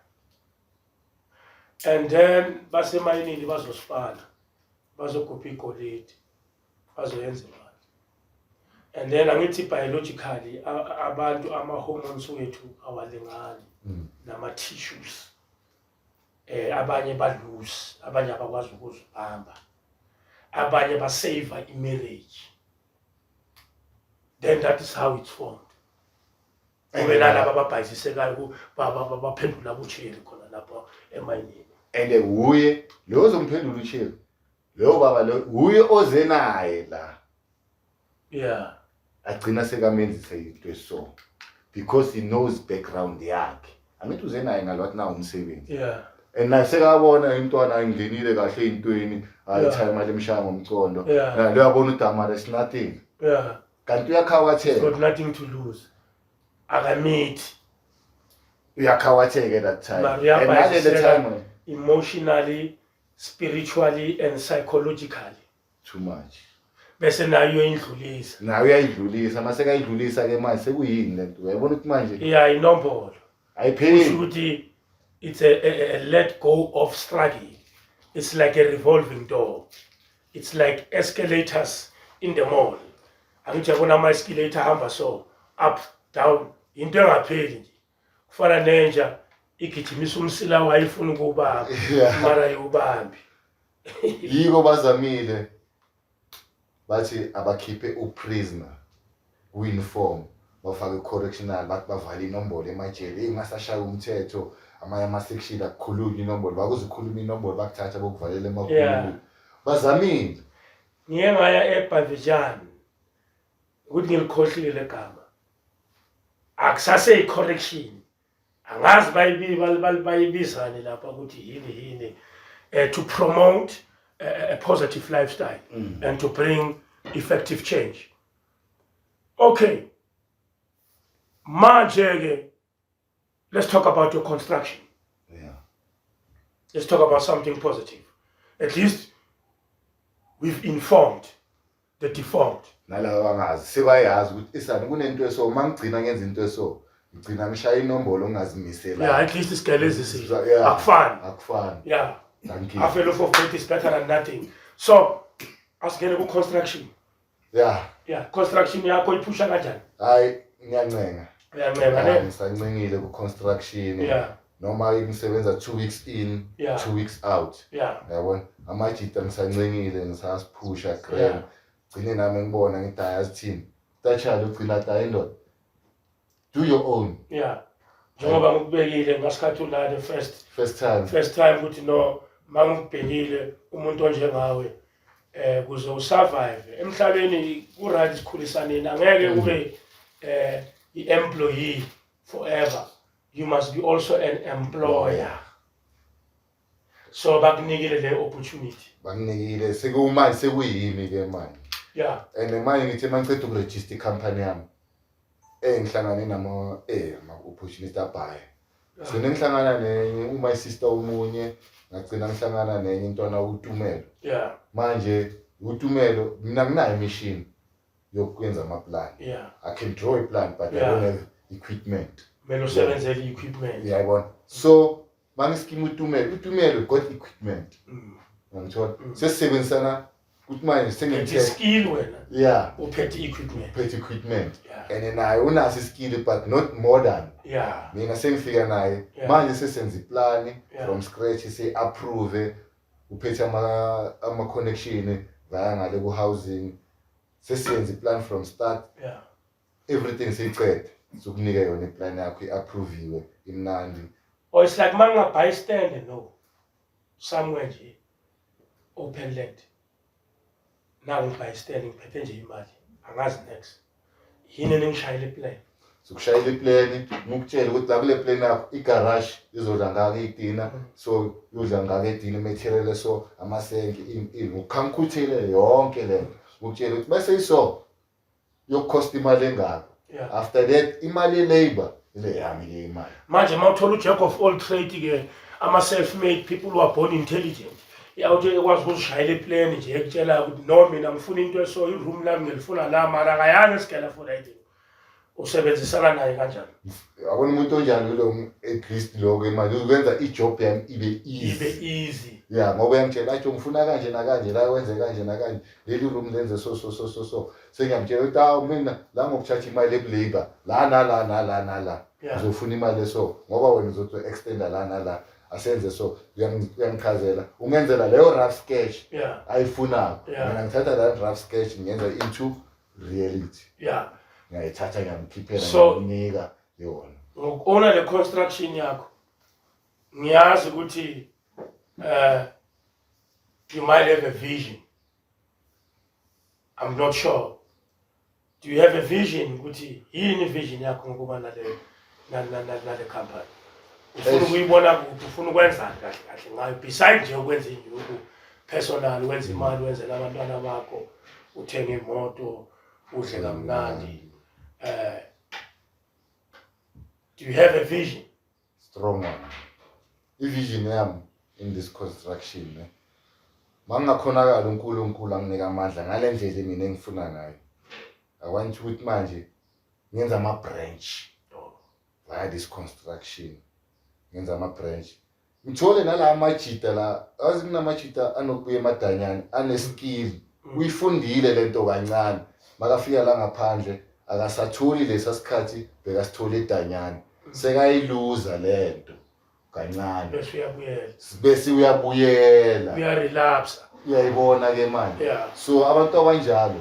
Speaker 1: and then basemayinini, bazosifana, bazogubha igolide, bazoyenza imali. And then angithi biologically abantu ama-hormones wethu awalingani nama-tissues, abanye ba-loose, abanye abakwazi ukuzibamba, abanye basave i-marriage. Then that is how it's formed, kube nalaba ababhayizisekayo, baphendula kucheri khona lapho emayinini.
Speaker 2: And wuye lo ozomphendula ucheri, loyo baba lo wuye oze naye la, agcina sekamenzisa into eso because he knows background yakhe. Angithi uze naye ngalwathi na umsebenzi and naye sekabona intwana ayingenile kahle ey'ntweni, hayi, time alimshaya ngomcondo. Na lo yabona ukuthi amara it's nothing, kanti uyakhawatheka.
Speaker 1: Got nothing to lose, akamithi.
Speaker 2: Uyakhawatheka that time.
Speaker 1: Mara
Speaker 2: And nalele
Speaker 1: uyabhayiziseka
Speaker 2: time
Speaker 1: emotionally, spiritually and psychologically.
Speaker 2: Too much.
Speaker 1: Bese nayo uyoyindlulisa.
Speaker 2: Naye uyayidlulisa. Mase kayidlulisa-ke manje sekuyini lento, uyayibona ukuthi manje
Speaker 1: Yeah, inombolo kusho
Speaker 2: ayipheli.
Speaker 1: Ukuthi it's a let go of struggle. It's like a revolving door. It's like escalators in the mall. Angithi yabona ama-escalator ahamba so, up, down, into engapheli nje. Kufana nenja igijimisa umsila wayo, ifuna ukuwubamba, mara ayiwubambi.
Speaker 2: Yiko bazamile, bathi abakhiphe uprisoner ku-uniform, bafake i-correctional, bathi bavale inombolo emajele. Eyi, ngasashaya umthetho amanye ama-section akukhulunywa inombolo, bakuze ukhuluma inombolo bakuthatha bokuvalela emakhulu. Bazamile.
Speaker 1: Ngiye ngaya eBavijan, ukuthi ngilikhohlile legama, akusase-correction, angazi bayibizani lapha ukuthi yini yini, to promote a positive lifestyle and to bring effective change. Okay, manje ke let's talk about your construction. Let's talk about something positive. At least we've informed the deformed.
Speaker 2: Nalaba bangazi sebayazi ukuthi isani kunento eso, uma ngigcina ngenza into eso, ngigcina ngishaya inombolo ngingazimisela.
Speaker 1: Yeah, at least isigelezisile. Akufani.
Speaker 2: Akufani. Thank you.
Speaker 1: Half a loaf of bread is better than nothing. So asingene ku-construction. Yeah, construction yakho iphusha kanjani?
Speaker 2: Hayi, ngiyancenga.
Speaker 1: Uyancenga
Speaker 2: Ya,
Speaker 1: ne?
Speaker 2: Ngisancengile ku-construction. Noma ngisebenza 2 weeks in, 2 weeks out. Yabona, amajita ngisancengile, ngisasiphusha grand. Gcine nami ngibona ngithi hayi, azithini tachalo, ugcina ta indoda, do your own.
Speaker 1: Yeah, njengoba ngikubekile ngasikhathi ula the first
Speaker 2: First time.
Speaker 1: First time ukuthi no, mangikubhekile umuntu onjengawe, kuze usurvive emhlabeni ku right, sikhulisaneni, angeke ube i-employee forever. You must be also an employer. So bakunikile le opportunity.
Speaker 2: Banginikile, sekumanje sekuyimi ke manje. And manje ngithi mangiceda ukurejista ikhampani yami, ngihlangane nama ama-opportunity abhaya. Gcine ngihlangana nenye uma sister omunye, ngagcina ngihlangana nenye intwana, uTumelo. Manje uTumelo, mina nginayo imishini yokwenza ama-plan. I can draw a plan, but I don't have equipment.
Speaker 1: Kumele usebenzele i-equipment.
Speaker 2: Uyayibona, so mangiskima uTumelo, uTumelo got equipment. Ngangithola sesisebenzisana ukuthi manje
Speaker 1: Uphethe
Speaker 2: sengimthe
Speaker 1: skill wena. Uphethe i-equipment.
Speaker 2: Uphethe equipment. And naye unaso iskill, but not more than mina. Sengifika naye manje sesenza iplani from scratch, se-approve, uphethe ama-connection vaya ngale ku-housing, sesiyenza iplan from start. Everything siyicede, sokunike yona iplan yakho, i-approviwe, imnandi.
Speaker 1: Or it's like mangabhayi stand no somewhere nje, open land, nangu ngibhayi stand, ngiphethe nje imali, angazi next yini, eningishayela iplan.
Speaker 2: Sikushayela iplani, ngikutshele ukuthi la kule plan yakho igarage izodla ngaka itina, so yodla ngaka itina, imaterial, so amasenki, ini, ini, ukhamkhuthele yonke lento. Ngikutshela ukuthi bese iso yokukhosta imali engaka. After that imali ye-labor ile yami ke imali.
Speaker 1: Manje uma uthola ujack of all trade ke, ama-self made people who are born intelligent, yawuthi ekwazi ukuzishayela ipleni nje ekutshelayo ukuthi no, mina ngifuna into eso, i-room lami ngilifuna la, mara akayanga esigela for writing, usebenzisana naye kanjani?
Speaker 2: Yabona umuntu onjani lo, at least lokho imali ukwenza i-job yami ibe
Speaker 1: ibe
Speaker 2: easy.
Speaker 1: Easy.
Speaker 2: Ya, ngoba uyangitshela athi ngifuna kanje nakanje la, wenze kanje nakanje, leli room lenze so so so so so. Sengiyamtshela ukuthi awu, mina la ngoku-charge imali eku-labor la nala nala nala, ngizofuna imali eso ngoba wena uzothi extenda la nala, asenze so. Uyangichazela, ungenzela leyo rough sketch ayifunako. Mina ngithatha that rough sketch, ngiyenza into reality. Ngiyayithatha, ngiyamkhiphela, ngiyamnika yona.
Speaker 1: Ngoku-owna le construction yakho, ngiyazi ukuthi you might have a vision, I'm not sure. Do you have a vision ukuthi yini vision yakho ngokuba nale company? Ufuna ukuyibona kuphi? Ufuna ukwenzani kahle kahle ngayo, beside nje ukwenza inyuku personal, wenza imali, wenzela abantwana bakho, uthenge imoto, udle kamnandi? Do you have a vision?
Speaker 2: Strong one. I-vision yami in this construction, ne, mangingakhonakala uNkulunkulu anginika amandla ngale ndlela mina engifuna ngayo, I want ukuthi manje ngenza ama-branch via this construction, ngenza ama-branch, ngithole nala amajita la. Azi kunamajita anokubuya emadanyane, ane-skill, uyifundile lento kancane, makafika la ngaphandle akasatholi lesa sikhathi bekasithola edanyane, sekayiluza lento kancane.
Speaker 1: Bese uyabuyela.
Speaker 2: Bese uyabuyela.
Speaker 1: Uyarelapsa.
Speaker 2: Uyayibona ke manje? So abantu abanjalo,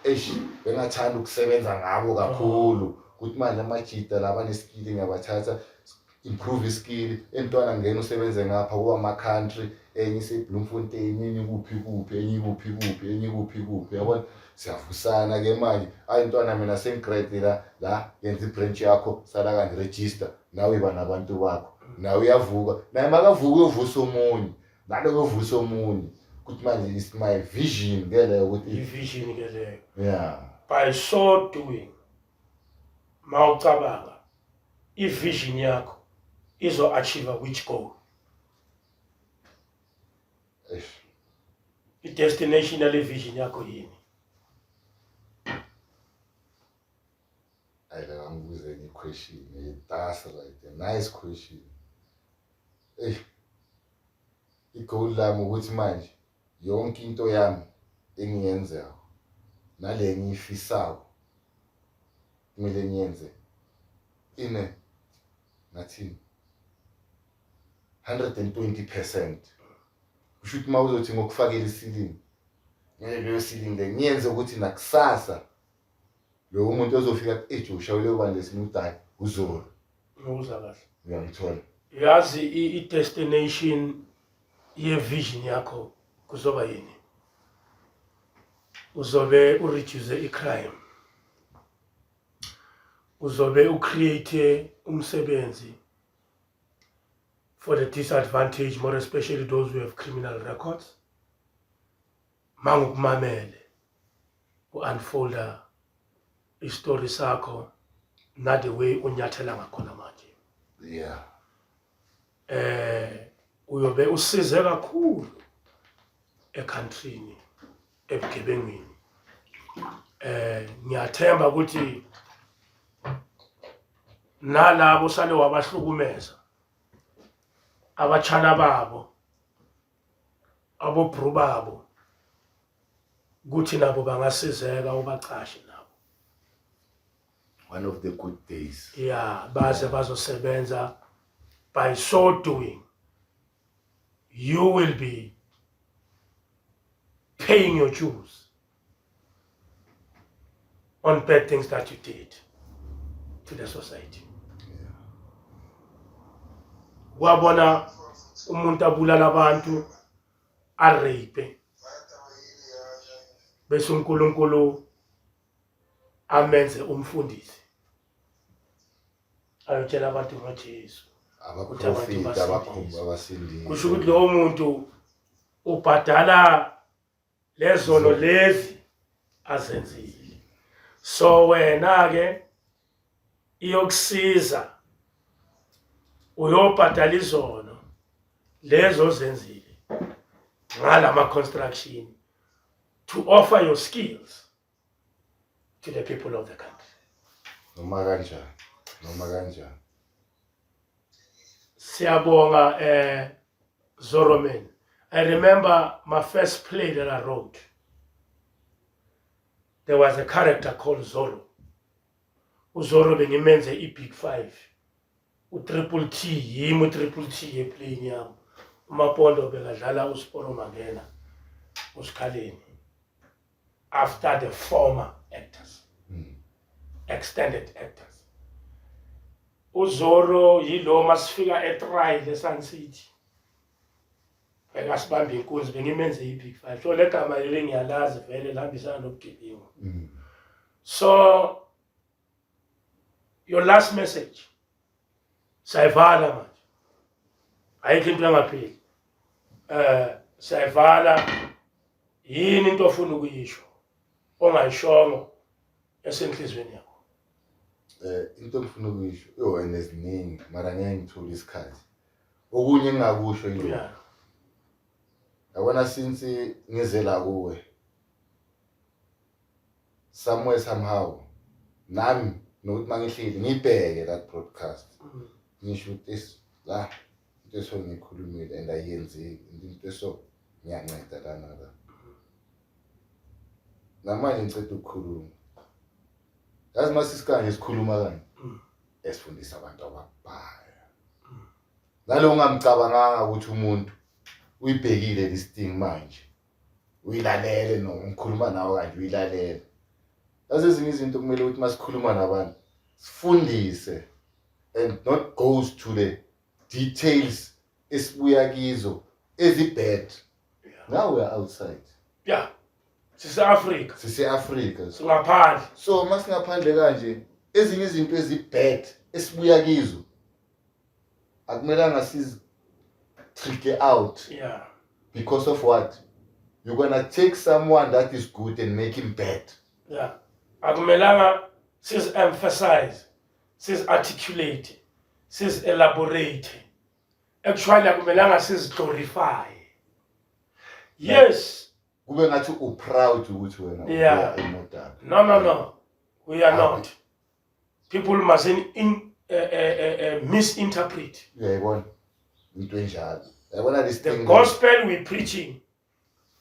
Speaker 2: eish, bengathanda ukusebenza ngabo kakhulu, ukuthi manje amajita la bane-skill ngiyabathatha, improve iskill entwana, ngena usebenze ngapha kuba ama-country, enye ise-Bloemfontein, enye kuphi kuphi, enye kuphi kuphi, enye kuphi kuphi, yabona? Siyavusana ke manje. Ayi ntwana, mina sengigrade la la, yenza i-branch yakho, sala kanje, register nawe, iba nabantu bakho. Nawe uyavuka, naye makavuka uyovusa omunye, nalo uyovusa omunye, ukuthi manje is my vision ke leyo ukuthi
Speaker 1: I-vision ke leyo.
Speaker 2: Yeah.
Speaker 1: By so doing, mawucabanga i-vision yakho izo-achieve which goal?
Speaker 2: Eish.
Speaker 1: I-destination yale vision yakho yini?
Speaker 2: Ayi, la ngibuze enye question. That's right, a nice question. Eh, i-goal lami ukuthi manje yonke into yami engiyenzayo nale engiyifisako kumele ngiyenze ine ngathini 120%. Kusho ukuthi uma uzothi ngokufakela i-ceiling, ngeke leyo ceiling le ngiyenze ukuthi nakusasa lowo muntu ozofika ethi ushawule ubani lesinye ukuthi hayi, uzolo.
Speaker 1: Ngikuzwa kahle.
Speaker 2: Uyangithola?
Speaker 1: Yazi i-destination ye-vision yakho kuzoba yini? Uzobe ureduce i-crime, uzobe ucreate umsebenzi for the disadvantaged, more especially those who have criminal records. Mangukumamele u-unfolda isitori sakho na the way unyathela ngakhona manje, uyobe usize kakhulu ecountryni ebugebengwini. Ngiyathemba ukuthi nalabo sale wabahlukumeza, abachana babo, abobru babo, kuthi nabo bangasizeka, ubaqashe nabo.
Speaker 2: One of the good days.
Speaker 1: Yeah, baze bazosebenza. By so doing, you will be paying your dues on bad things that you did to the society. Wabona umuntu abulala abantu, arape, bese uNkulunkulu amenze umfundisi, ayotshela abantu ngoJesu ukuthi abantu
Speaker 2: abaprofiti
Speaker 1: basindiswe.
Speaker 2: Abakhulu abasindiswe.
Speaker 1: Kusho ukuthi lowo muntu ubhadala lezono lezi. Azenzile. So wena ke iyokusiza uyobhadala izono lezo ozenzile ngalama construction to offer your skills to the people of the country.
Speaker 2: Noma kanjani, noma kanjani.
Speaker 1: Siyabonga, Zoroman. I remember my first play that I wrote. There was a character called Zoro. UZoro bengimenze i-Big Five. U-Triple T, yimi u-Triple T eplayini yami. UMapondo bekadlala uSiporo Mangena, uSikhaleni. After the former actors. Extended actors. UZoro yilo masifika etrial eSun City. Bekasibamba inkunzi, bengimenze i-Big Five. So le gama leli ngiyalazi vele, lihambisana nobugebengu. So your last message. Siyayivala manje. Ayikho into engapheli. Siyayivala. Yini into ofuna ukuyisho ongayishongo esenhlizweni yakho?
Speaker 2: Into engifuna ukuyisho, yo, and eziningi, mara ngeke ngithole isikhathi. Okunye engingakusho yilokhu. Yabona, since ngize la kuwe, somewhere somehow nami nokuthi mangihleli ngibheke that broadcast, ngisho ukuthi la into eso ngiyikhulumile and ayiyenzeki into eso, ngiyanceda la nala. Namanje ngiceda ukukhuluma, yazi, masisikanje sikhuluma kanje, esifundisa abantu ababhaya nalo ungamcabanganga ukuthi umuntu uyibhekile this thing manje, uyilalele, no ngikhuluma nawe kanje uyilalele. Yazi, ezinye izinto kumele ukuthi masikhuluma nabantu sifundise and not goes to the details esibuya kizo ezi-bad. Now we are outside.
Speaker 1: Yeah. Sise-Afrika.
Speaker 2: Sise-Afrika.
Speaker 1: Singaphandle.
Speaker 2: So masingaphandle kanje, ezinye izinto ezi-bad esibuya kizo akumelanga sizi-trick out because of what you're gonna take someone that is good and make him bad.
Speaker 1: Yeah. Akumelanga sizi-emphasize, sizi-articulate, sizi-elaborate. Actually akumelanga sizi-glorify. Yes.
Speaker 2: Kube ngathi u-proud ukuthi wena ubuya eModaka.
Speaker 1: No. We are not. People mustn't misinterpret.
Speaker 2: Uyayibona into enjalo, uyayibona this
Speaker 1: The
Speaker 2: thing.
Speaker 1: Gospel we're preaching,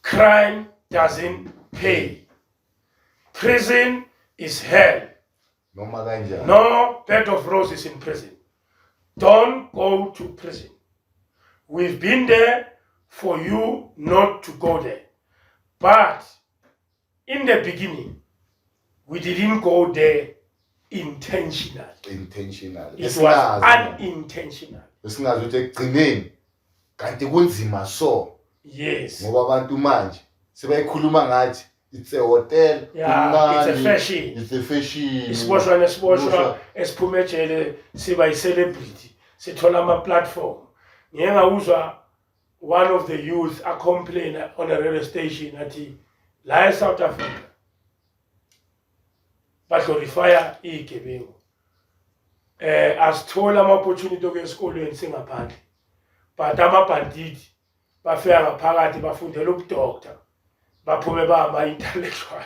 Speaker 1: crime doesn't pay. Prison is hell.
Speaker 2: Noma kanjani.
Speaker 1: No bed of roses in prison. Don't go to prison. We've been there for you not to go there. But in the beginning, we didn't go there intentionally.
Speaker 2: Intentional.
Speaker 1: It was unintentional.
Speaker 2: Besingazi ukuthi ekugcineni kanti kunzima so. Ngoba abantu manje sebayikhuluma ngathi it's a hotel.
Speaker 1: Yeah, it's a
Speaker 2: kumnandi,
Speaker 1: fashion.
Speaker 2: It's a fashion.
Speaker 1: Isiboshwa nesiboshwa
Speaker 2: Isiboshwa.
Speaker 1: Esiphuma ejele siba yi-celebrity, sithola ama-platform. Ngike ngawuzwa one of the youth a-complain on a radio station, athi la e-South Africa baglorifya iy'gebengu, asitholi ama-opportunity okuya esikolweni singaphandle, but amabhandidi bafika ngaphakathi bafundela ubudoctor, baphume ba ama-intellectual.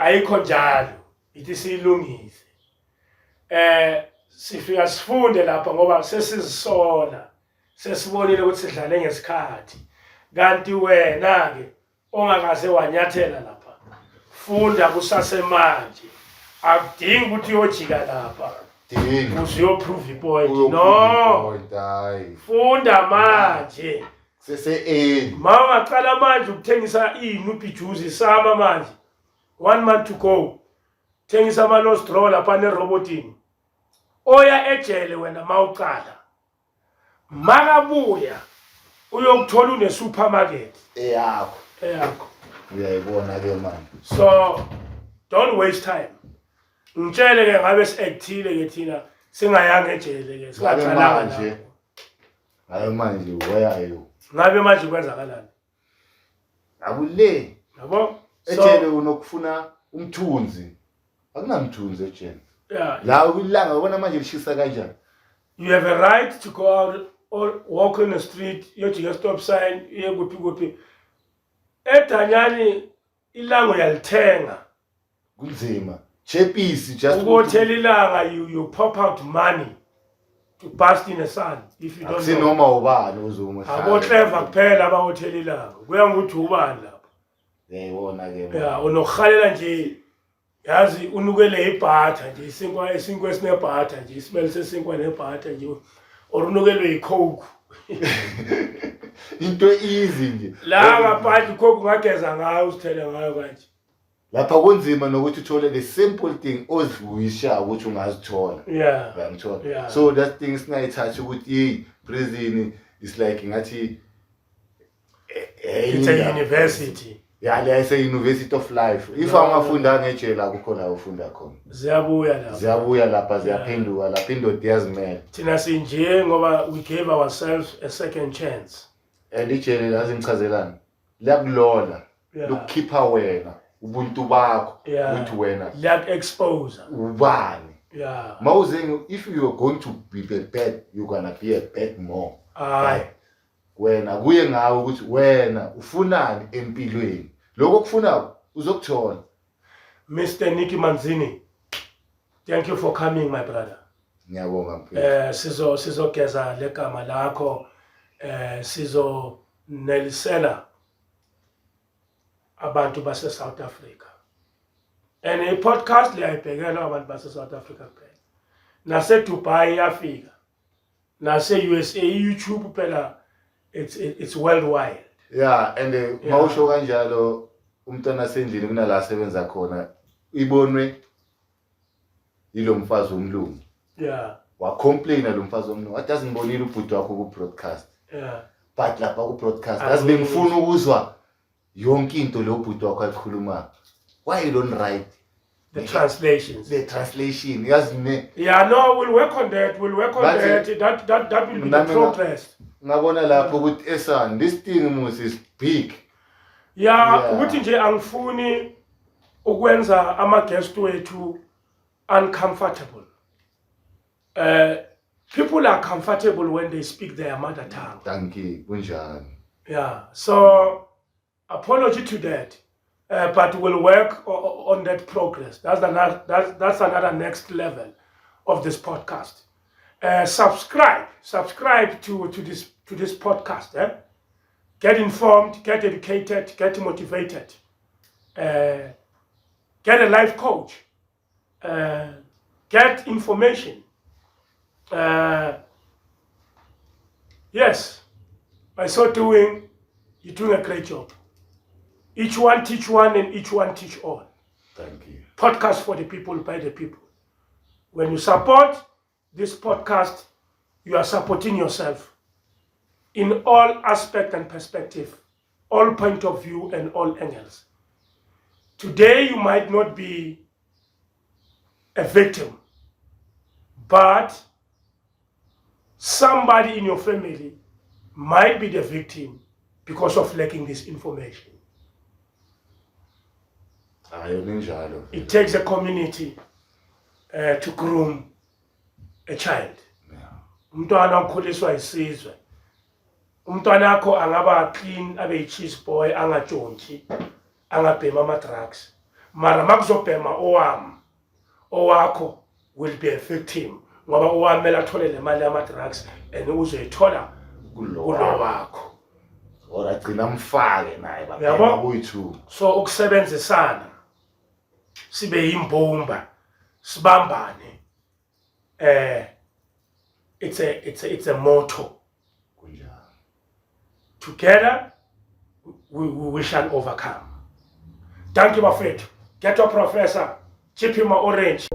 Speaker 1: Ayikho njalo, ithi siyilungise. Sifika sifunde lapha ngoba sesizisola, sesibonile ukuthi sidlale ngesikhathi. Kanti wena ke ongakaze wanyathela lapha, funda kusasemanje. Akudingi ukuthi uyojika lapha
Speaker 2: Dingi.
Speaker 1: uze uyoprove ipoint.
Speaker 2: Uyoprove
Speaker 1: No.
Speaker 2: ipoint, hayi.
Speaker 1: Funda manje.
Speaker 2: Sese-early.
Speaker 1: Ma ungaqala manje ukuthengisa iy'nuphi juice isama manje, one month to go, thengisa ama-lost draw lapha nerobotini. Oya ejele wena ma uqala, makabuya uyokuthola une-supermarket
Speaker 2: eyakho.
Speaker 1: Eyakho.
Speaker 2: Uyayibona ke manje.
Speaker 1: So don't waste time. Ngitshele ke, ngabe si-actile ke thina singayanga ejele ke,
Speaker 2: Ngabe
Speaker 1: singaqalanga
Speaker 2: manje
Speaker 1: lapho.
Speaker 2: Ngabe manje where are you?
Speaker 1: Ngabe manje kwenzakalani?
Speaker 2: Akule.
Speaker 1: Yabo.
Speaker 2: Ejele unokufuna umthunzi, akunamthunzi ejele. La ilanga ubona manje lishisa kanjani.
Speaker 1: You have a right to go out or walk in the street, uyojika stop sign, uye kuphi kuphi. Edanyani ilanga uyalithenga.
Speaker 2: Kunzima. Chepisi just
Speaker 1: ukuthela ilanga, you pop out money to bust in the sun if you don't know.
Speaker 2: Akusinoma ubani uzuma.
Speaker 1: Abo clever kuphela abawothela ilanga. Kuya ngokuthi ubani lapho.
Speaker 2: Yayibona ke.
Speaker 1: Yeah, unokuhalela nje, yazi unukele ibhatha nje, isinkwa esinebhatha nje, isimele sesinkwa nebhatha nje, or unukelwe yicoke.
Speaker 2: Into easy nje.
Speaker 1: La ngaphandle icoke ungageza ngayo, uzithele ngayo kanje.
Speaker 2: Lapha kunzima nokuthi uthole the simple thing oziwisha ukuthi ungazithola. Uyangithola? So that thing singayithathi ukuthi hey, prison is like ngathi
Speaker 1: it's a university.
Speaker 2: Yeah, le is a university of life. If awungafundanga ejele akukho la ufunda khona.
Speaker 1: Ziyabuya lapha.
Speaker 2: Ziyabuya lapha, ziyaphenduka lapha, indoda iyazimela.
Speaker 1: Thina sinje ngoba we gave ourselves a second chance.
Speaker 2: And ijele lazi ngichazelani? Liyakulola. Lokukhipha wena ubuntu bakho ukuthi wena
Speaker 1: liyaku-expose.
Speaker 2: Ubani? Mawuze, if you are going to be the bad, you're gonna be a bad more.
Speaker 1: Hayi.
Speaker 2: Wena kuye ngawe ukuthi wena ufunani empilweni. Lokho okufunako uzokuthola.
Speaker 1: Mr Nicky Manzini, thank you for coming, my brother.
Speaker 2: Ngiyabonga mfethu.
Speaker 1: Sizogeza legama lakho, sizo nelisela abantu base South Africa. And i podcast liyayibhekela abantu base South Africa kuphela. Nase Dubai iyafika. Nase USA, YouTube phela it's worldwide.
Speaker 2: Yeah, and mawusho kanjalo umntwana sendlini kunala asebenza khona ibonwe yilo mfazi womlungu. Wa complain lo mfazi womlungu. Athi azinibonile ubhuti wakho ku broadcast. But lapha ku broadcast azi bengifuna ukuzwa yonke into lo bhuti wakho ayikhuluma. Why you don't write
Speaker 1: the translations?
Speaker 2: The translation, yazi ne.
Speaker 1: Yeah, no, we'll work on that. We'll work on that. That will be the progress.
Speaker 2: Ngabona lapho ukuthi esan this thing must is big.
Speaker 1: Yeah, ukuthi nje angifuni ukwenza ama guest wethu uncomfortable. People are comfortable when they speak their mother tongue.
Speaker 2: Thank you. Kunjani?
Speaker 1: Yeah. So apology to that. But we'll work on that progress. That's another next level of this podcast. Subscribe to this podcast. Eh? Get informed, get educated, get motivated. Get a life coach. Get information. Yes, by so doing, you're doing a great job. Each one teach one and each one teach all.
Speaker 2: Thank you.
Speaker 1: Podcast for the people, by the people. When you support this podcast, you are supporting yourself in all aspect and perspective, all point of view and all angles. Today, you might not be a victim, but somebody in your family might be the victim because of lacking this information. It takes a community to groom a child. Umntwana ukhuliswa isizwe. Umntwana akho angaba clean, abe yi-cheese boy, angatshontshi, angabhema ama-drugs. Mara makuzobhema owami, owakho will be a victim ngoba owami mele athole le mali yama-drugs and uzoyithola kulo wakho.
Speaker 2: Or agcina amfake naye babhema kuyi-two.
Speaker 1: So ukusebenzisana sibe yimbumba, sibambane. It's a motto. Together we shall overcome. Thank you, bafethu. Get your professor. Chip him orange.